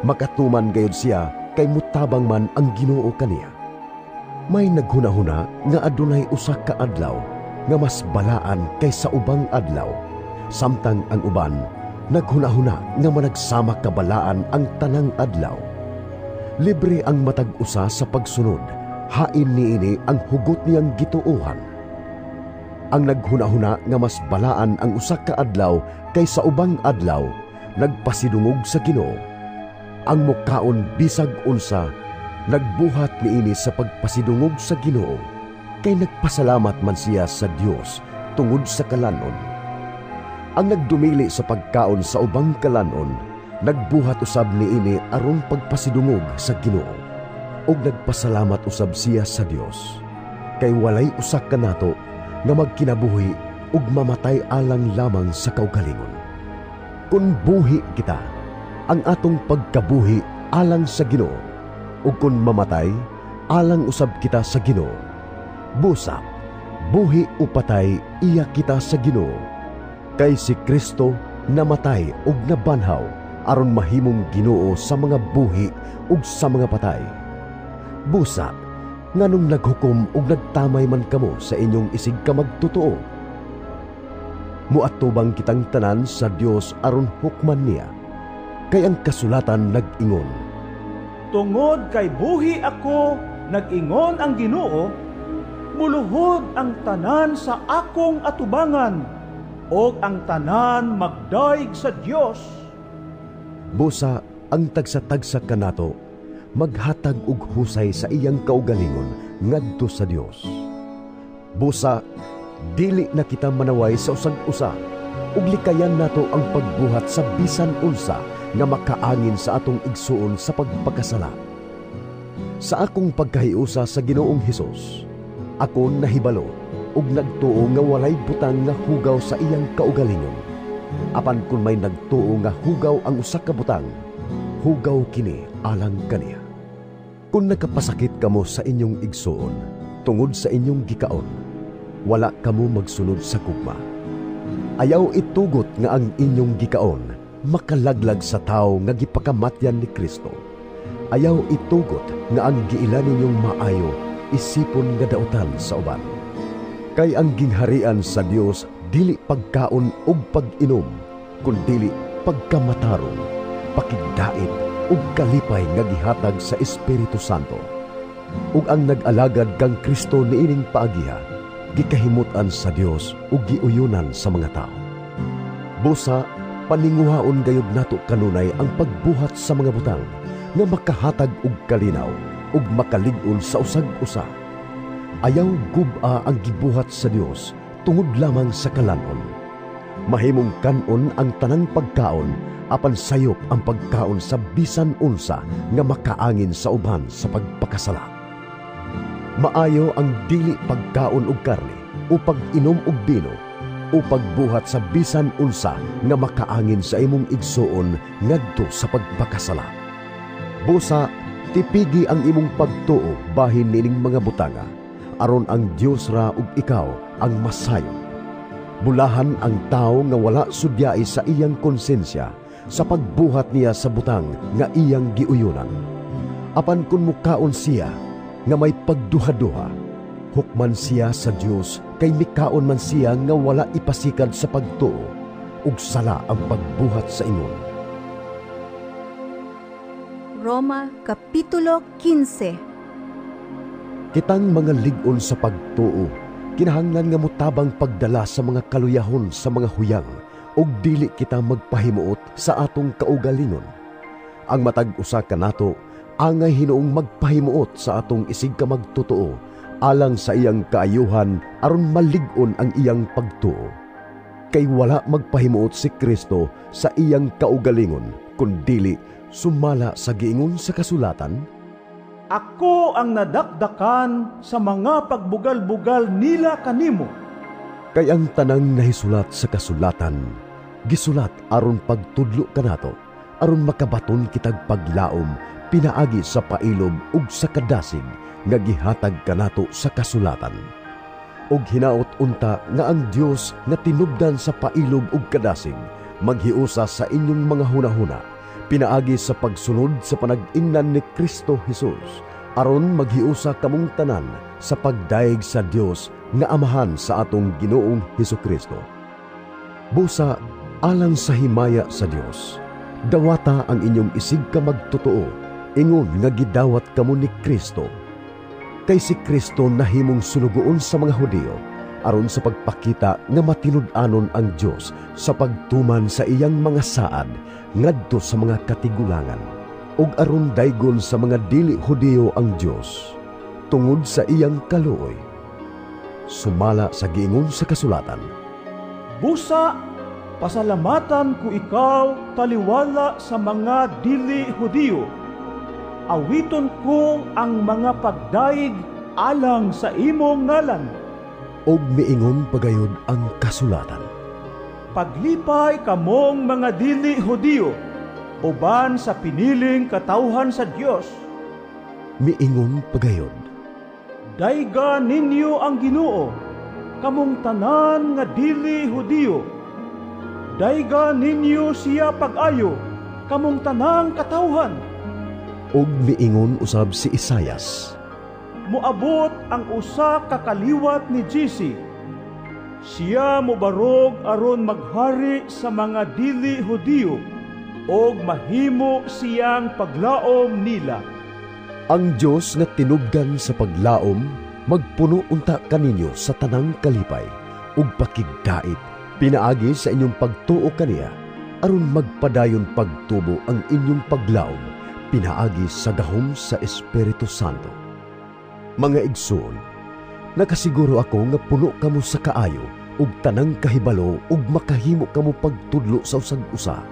Makatuman gayud siya kay mutabang man ang Ginoo kaniya. May naghunahuna nga adunay usa ka adlaw nga mas balaan kaysa ubang adlaw, samtang ang uban naghunahuna nga managsama kabalaan ang tanang adlaw. Libre ang matag usa sa pagsunod, hain niini ang hugot niyang gituohan. Ang naghunahuna nga mas balaan ang usa ka adlaw kaysa ubang adlaw, nagpasidungog sa Ginoo. Ang mukaon bisag unsa, nagbuhat niini sa pagpasidungog sa Ginoo, kay nagpasalamat man siya sa Dios tungod sa kalanon. Ang nagdumili sa pagkaon sa ubang kalanon, nagbuhat usab niini aron pagpasidungog sa Ginoo, ug nagpasalamat usab siya sa Dios. Kay walay usa kanato nga magkinabuhi ug mamatay alang lamang sa kaugalingon. Kun buhi kita, ang atong pagkabuhi alang sa Ginoo, ug kun mamatay, alang usab kita sa Ginoo. Busa, buhi o patay, iya kita sa Ginoo. Kay si Kristo namatay ug nabanhaw aron mahimong Ginoo sa mga buhi ug sa mga patay. Busa, nganong naghukom ug nagtamay man kamo sa inyong isig ka magtotoo? Muatubang kitang tanan sa Dios aron hukman niya. Kay ang kasulatan nag-ingon,
"Tungod kay buhi ako, nag-ingon ang Ginoo, muluhod ang tanan sa akong atubangan, og ang tanan magdaig sa Dios."
Busa ang tagsa-tagsa kanato maghatag og husay sa iyang kaugalingon ngadto sa Dios. Busa dili na kita manaway sa usag-usa, ug likayan nato ang pagbuhat sa bisan unsa nga makaangin sa atong igsuon sa pagpakasala. Sa akong pagkahiusa sa Ginoong Hesus, ako nahibalo ug nagtuo nga walay butang nga hugaw sa iyang kaugalingon. Apan kun may nagtuo nga hugaw ang usa ka butang, hugaw kini alang kaniya. Kun nakapasakit kamo sa inyong igsuon tungod sa inyong gikaon, wala kamo magsunod sa gugma. Ayaw itugot nga ang inyong gikaon makalaglag sa tawo nga gipakamatyan ni Kristo. Ayaw itugot nga ang giila ninyong maayo isipon nga dautan sa uban. Kay ang gingharian sa Dios dili pagkaon ug pag-inom, kundili pagkamatarong, pakigdait ug kalipay nga gihatag sa Espiritu Santo. Ug ang nag-alagad kang Kristo niining paagiha, gikahimut-an sa Dios ug giuyunan sa mga tao. Busa paninguhaon gayud nato kanunay ang pagbuhat sa mga butang nga makahatag og kalinaw ug makalig-on sa usag-usa. Ayaw gub-a ang gibuhat sa Dios tungod lamang sa kalanon. Mahimong kanon ang tanang pagkaon, apan sayop ang pagkaon sa bisan unsa nga makaangin sa uban sa pagpakasala. Maayo ang dili pagkaon og karne o pag-inom og bino o pagbuhat sa bisan unsa nga makaangin sa imong igsuon ngadto sa pagpakasala. Busa tipigi ang imong pagtuo bahin nining mga butanga, aron ang Dios ra ug ikaw ang masayon. Bulahan ang tawo nga wala sudyai sa iyang konsensya sa pagbuhat niya sa butang nga iyang giuyunan. Apan kun mukaon siya nga may pagduha-duha, hukman siya sa Dios kay mikaon man siya nga wala ipasikad sa pagtuo, ug sala ang pagbuhat sa ingon.
Roma Kapitulo 15.
Kitang mga lig-on sa pagtuo, kinahanglan nga motabang pagdala sa mga kaluyahon sa mga huyang, ug dili kita magpahimuot sa atong kaugalingon. Ang matag usa kanato angay hinuong magpahimuot sa atong isig ka magtotoo alang sa iyang kaayuhan aron malig-on ang iyang pagtuo. Kay wala magpahimuot si Kristo sa iyang kaugalingon, kun dili sumala sa giingon sa kasulatan,
"Ako ang nadakdakan sa mga pagbugal-bugal nila kanimo."
Kay ang tanang nahisulat sa kasulatan, gisulat aron pagtudlo kanato, aron makabaton kitag paglaom pinaagi sa pailob ug sa kadasig nga gihatag kanato sa kasulatan. Ug hinaot unta nga ang Dios nga tinubdan sa pailob ug kadasig maghiusa sa inyong mga hunahuna pinaagi sa pagsunod sa panag-ingnan ni Kristo Jesus, aron maghiusa kamong tanan sa pagdayeg sa Dios nga Amahan sa atong Ginoong Hesukristo. Busa alang sa himaya sa Dios, dawata ang inyong isig ka magtotoo, ingon nga gidawat kamo ni Kristo. Kay si Kristo nahimong sulugoon sa mga Hudiyo, aron sa pagpakita nga matinud-anon ang Dios sa pagtuman sa iyang mga saad ngadto sa mga katigulangan, ug aron daygon sa mga dili Hudiyo ang Dios tungod sa iyang kaluoy. Sumala sa giingon sa kasulatan,
"Busa Pasalamatan ko ikaw taliwala sa mga dili Hudiyo. Awiton ko ang mga pagdayeg alang sa imong ngalan.
Og miingon pagayod ang kasulatan.
Paglipay kamong mga dili Hudiyo, uban sa piniling katawhan sa Dios.
Miingon pagayod.
Dayga ninyo ang Ginoo, kamong tanan nga dili Hudiyo. Dayga ninyo siya pag-ayo, kamong tanang katawhan.
Og miingon usab si Isayas.
Moabot ang usa ka kaliwat ni Jesse. Siya mobarog aron maghari sa mga dili Hudiyo, og mahimo siyang paglaom nila.
Ang Dios nga tinubdan sa paglaom magpuno unta kaninyo sa tanang kalipay ug pakigdait pinaagi sa inyong pagtuo kaniya aron magpadayon pagtubo ang inyong paglaom pinaagi sa gahom sa Espiritu Santo. Mga igsoon, nakasiguro ako nga puno kamo sa kaayo ug tanang kahibalo ug makahimo kamo pagtudlo sa usag-usa.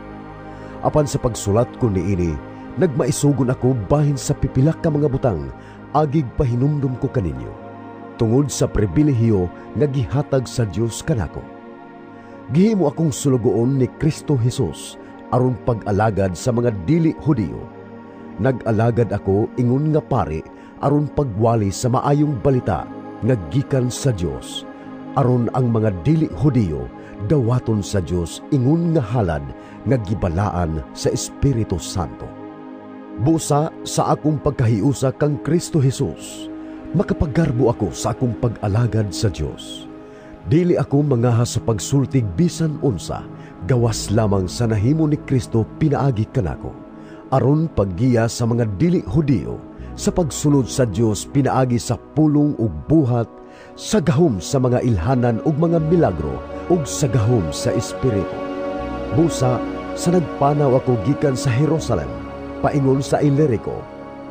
Apan sa pagsulat ko niini, nagmaisugon ako bahin sa pipila ka mga butang agig pahinumdum ko kaninyo tungod sa pribilehiyo nga gihatag sa Dios kanako. Gihimo akong sulugoon ni Kristo Jesus aron pag-alagad sa mga dili Hudiyo. Nag-alagad ako ingon nga pari aron pagwali sa maayong balita nga gikan sa Dios, aron ang mga dili Hudiyo dawaton sa Dios ingon nga halad nga gibalaan sa Espiritu Santo. Busa sa akong pagkahiusa kang Kristo Jesus, makapaggarbo ako sa akong pag-alagad sa Dios. Dili ako mangaha sa pagsultig bisan unsa, gawas lamang sa nahimo ni Kristo pinaagi kanako, aron paggiya sa mga dili Hudiyo sa pagsunod sa Dios pinaagi sa pulong ug buhat, sa gahom sa mga ilhanan ug mga milagro ug sa gahom sa Espiritu. Busa sa nagpanaw ako gikan sa Jerusalem paingon sa Ilirico,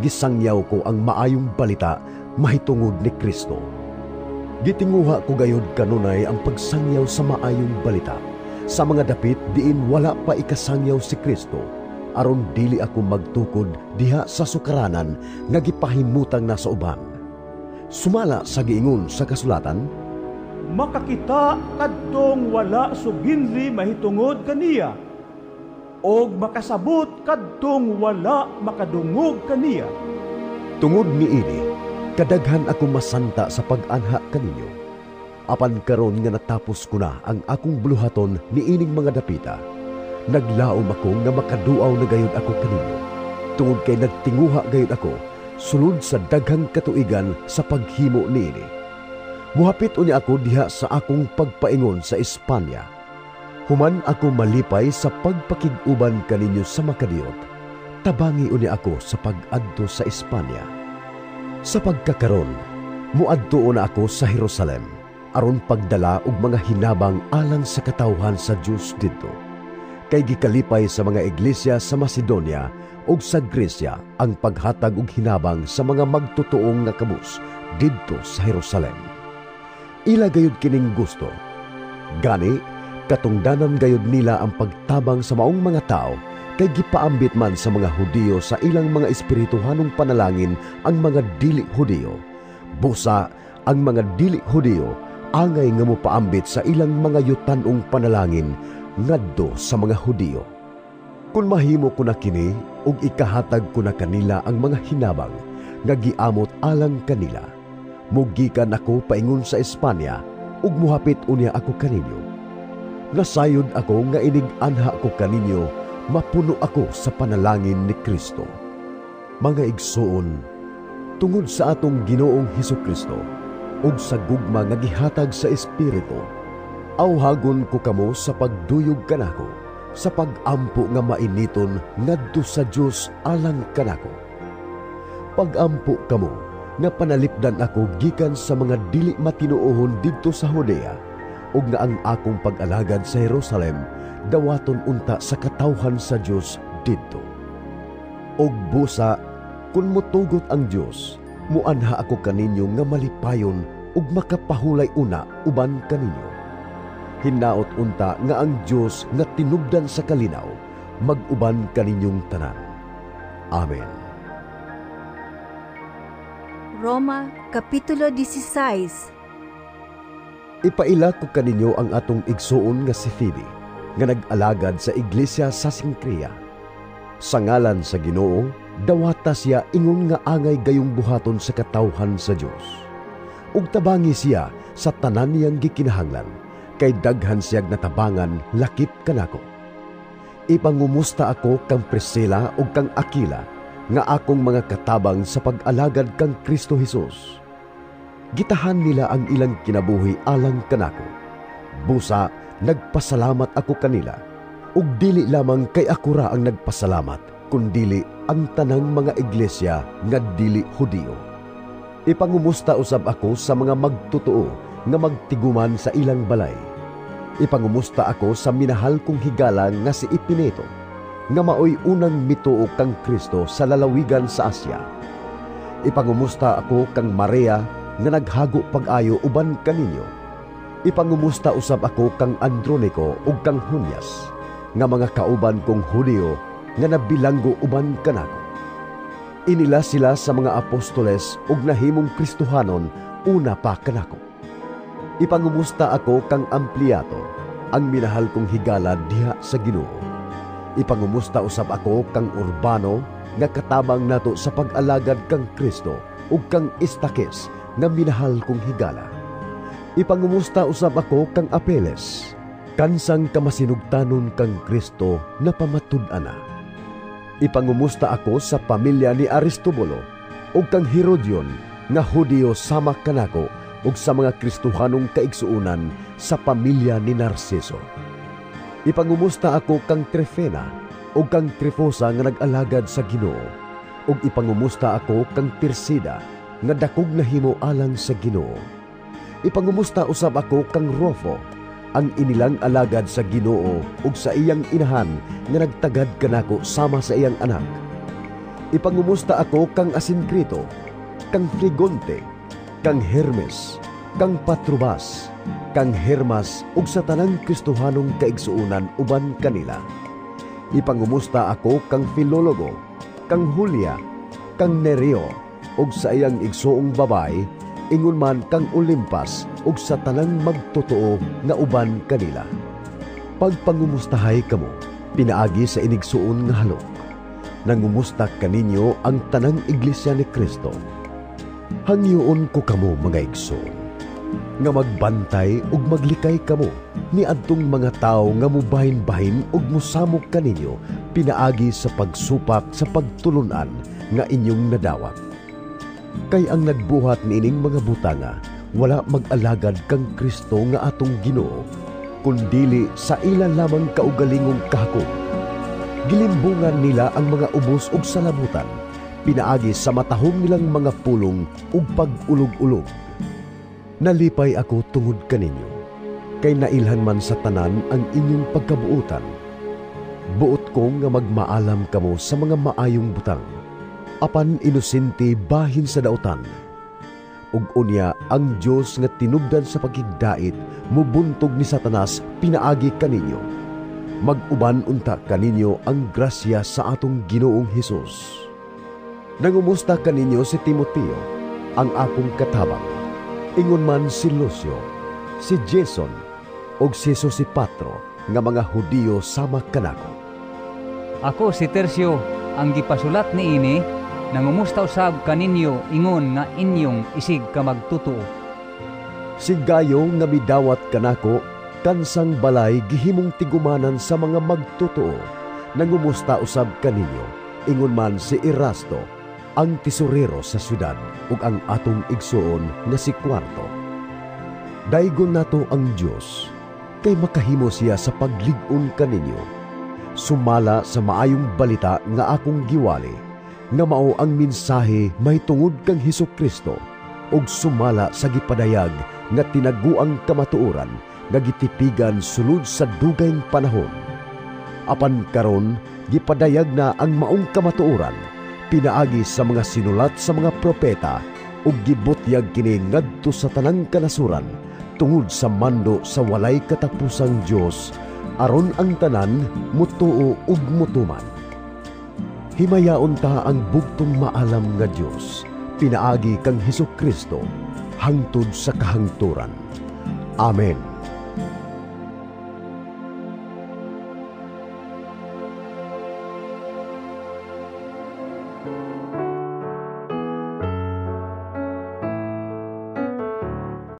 gisangyaw ko ang maayong balita mahitungod ni Kristo. Gitinguha ko gayod kanunay ang pagsangyaw sa maayong balita sa mga dapit diin wala pa ikasangyaw si Kristo, aron dili ako magtukod diha sa sukaranan nga gipahimutang na sa uban. Sumala sa giingon sa kasulatan,
makakita kadtong wala suginli mahitungod kaniya, og makasabot kadtong wala makadungog kaniya.
Tungod niini, kadaghan ako masanta sa pag-anha kaninyo. Apan karon nga natapos ko na ang akong buluhaton niining mga dapita, naglaom ako nga makaduaw na gayud ako kaninyo, tungod kay nagtinguha gayud ako sulod sa daghang katuigan sa paghimo niini. Muhapit unya ako diha sa akong pagpaingon sa Espanya. Human ako malipay sa pagpakig-uban kaninyo sa makadiyot, tabangi unya ako sa pag-adto sa Espanya. Sa pagkakaron, muadto na ako sa Jerusalem aron pagdala og mga hinabang alang sa katawhan sa Dios didto. Kay gikalipay sa mga iglesia sa Macedonia ug sa Grecia ang paghatag og hinabang sa mga magtutuong nga kabus didto sa Jerusalem. Ila gayud kining gusto. Gani, katungdanan gayud nila ang pagtabang sa maong mga tao kay gipaambit man sa mga Hudiyo sa ilang mga espirituhanong panalangin ang mga dili Hudiyo. Busa ang mga dili Hudiyo angay nga mopaambit sa ilang mga yutan-ong panalangin ngadto sa mga Hudiyo. Kung mahimo ko na kini ug ikahatag ko na kanila ang mga hinabang nga giamot alang kanila, mugikan ako paingon sa Espanya ug muhapit unya ako kaninyo. Nasayod ako nga inig-anha ko kaninyo, mapuno ako sa panalangin ni Kristo. Mga igsoon, tungod sa atong Ginoong Hesukristo ug sa gugma nga gihatag sa Espiritu, awhagon ko kamo sa pagduyog kanako, sa pag-ampo nga mainiton ngadto sa Dios alang kanako. Pag-ampo kamo nga panalipdan ako gikan sa mga dili matinuohon didto sa Judea, ug nga ang akong pag-alagad sa Jerusalem dawaton unta sa katawhan sa Dios didto. Og busa, kun motugot ang Dios, muanha ako kaninyo nga malipayon ug makapahulay una uban kaninyo. Hinaot unta nga ang Dios nga tinubdan sa kalinaw mag-uban kaninyong tanan. Amen.
Roma Kapitulo 16.
Ipaila ko kaninyo ang atong igsuon nga si Phoebe, nga nag-alagad sa iglesia sa Sinkria. Sa ngalan sa Ginoo, dawata siya ingon nga angay gayong buhaton sa katawhan sa Dios. Ug tabangi siya sa tanan niyang gikinahanglan, kay daghan siyag natabangan lakip kanako. Ipangumusta ako kang Priscilla ug kang Aquila, nga akong mga katabang sa pag-alagad kang Kristo Hesus. Gitahan nila ang ilang kinabuhi alang kanako. Busa nagpasalamat ako kanila, ug dili lamang kay ako ra ang nagpasalamat, kundili ang tanang mga iglesia nga dili Hudiyo. Ipangumusta usab ako sa mga magtotoo nga magtiguman sa ilang balay. Ipangumusta ako sa minahal kong higala nga si Epineto, nga maoy unang mituo kang Kristo sa lalawigan sa Asya. Ipangumusta ako kang Maria nga naghago pag-ayo uban kaninyo. Ipangumusta usab ako kang Andronico ug kang Junias, nga mga kauban kong Hudiyo nga nabilanggo uban kanako. Inila sila sa mga apostoles ug nahimong Kristohanon una pa kanako. Ipangumusta ako kang Ampliato, ang minahal kong higala diha sa Ginoo. Ipangumusta usab ako kang Urbano nga katabang nato sa pag-alagad kang Kristo ug kang Istakes nga minahal kong higala. Ipangumusta usab ako kang Apeles, kansang kamasinugtanon kang Kristo na pamatud-an na. Ipangumusta ako sa pamilya ni Aristobulo ug kang Herodion nga Hudiyo sama kanako ug sa mga Kristohanong kaigsuonan sa pamilya ni Narciso. Ipangumusta ako kang Trifena ug kang Trifosa nga nag-alagad sa Ginoo, ug ipangumusta ako kang Persida nga dakog nahimo alang sa Ginoo. Ipangumusta usab ako kang Rufo, ang inilang alagad sa Ginoo ug sa iyang inahan nga nagtagad kanako sama sa iyang anak. Ipangumusta ako kang Asincrito, kang Flegonte, kang Hermes, kang Patrobas, kang Hermas ug sa tanang Kristohanong kaigsuonan uban kanila. Ipangumusta ako kang Filologo, kang Julia, kang Nereo ug sa iyang igsuong babay, ingon man kang Olimpas ug sa tanang magtotoo nga uban kanila. Pagpangumustahay kamo, pinaagi sa inigsuon nga halok. Nangumusta kaninyo ang tanang iglesia ni Kristo. Hangyoon ko kamo mga igsoon, nga magbantay ug maglikay kamo niadtong mga tawo nga mubahin-bahin ug mosamok kaninyo pinaagi sa pagsupak sa pagtulun-an nga inyong nadawat. Kay ang nagbuhat niining mga butanga wala mag-alagad kang Kristo nga atong Ginoo, kundili sa ila lamang kaugalingong kahakog. Gilimbungan nila ang mga ubos ug salabutan, pinaagi sa matahom nilang mga pulong ug pag-ulog-ulog. Nalipay ako tungod kaninyo, kay nailhan man sa tanan ang inyong pagkabuotan. Buot ko nga magmaalam kamo sa mga maayong butang, apan inosente bahin sa dautan. Ug unya ang Dios nga tinubdan sa pagkigdait mubuntog ni Satanas pinaagi kaninyo. Mag-uban unta kaninyo ang grasya sa atong Ginoong Hesus. Nangumusta kaninyo si Timoteo, ang akong katabang. Ingon man si Lucio, si Jason, ug si Sosipatro nga mga Hudiyo sama kanako.
Ako si Tercio, ang gipasulat niini, nangumusta usab kaninyo ingon nga inyong isig ka magtotoo.
Si Gayo nga midawat kanako, kansang balay gihimong tigumanan sa mga magtotoo, nangumusta usab kaninyo, ingon man si Erasto, ang tesorero sa syudad, ug ang atong igsuon nga si Cuarto. Daygon nato ang Dios, kay makahimo siya sa paglig-on kaninyo, sumala sa maayong balita nga akong giwali, nga mao ang mensahe mahitungod kang Hesus Kristo, ug sumala sa gipadayag nga tinaguang kamatuoran nga gitipigan sulod sa dugayng panahon. Apan karon gipadayag na ang maong kamatuoran pinaagi sa mga sinulat sa mga propeta, ug gibutyag kini ngadto sa tanang kanasuran Tungod sa mando sa walay katapusang Dios aron ang tanan mutuo ug mutuman. Himayaon ta ang bugtong maalam nga Dios pinaagi kang Hesukristo hangtod sa kahangturan. Amen.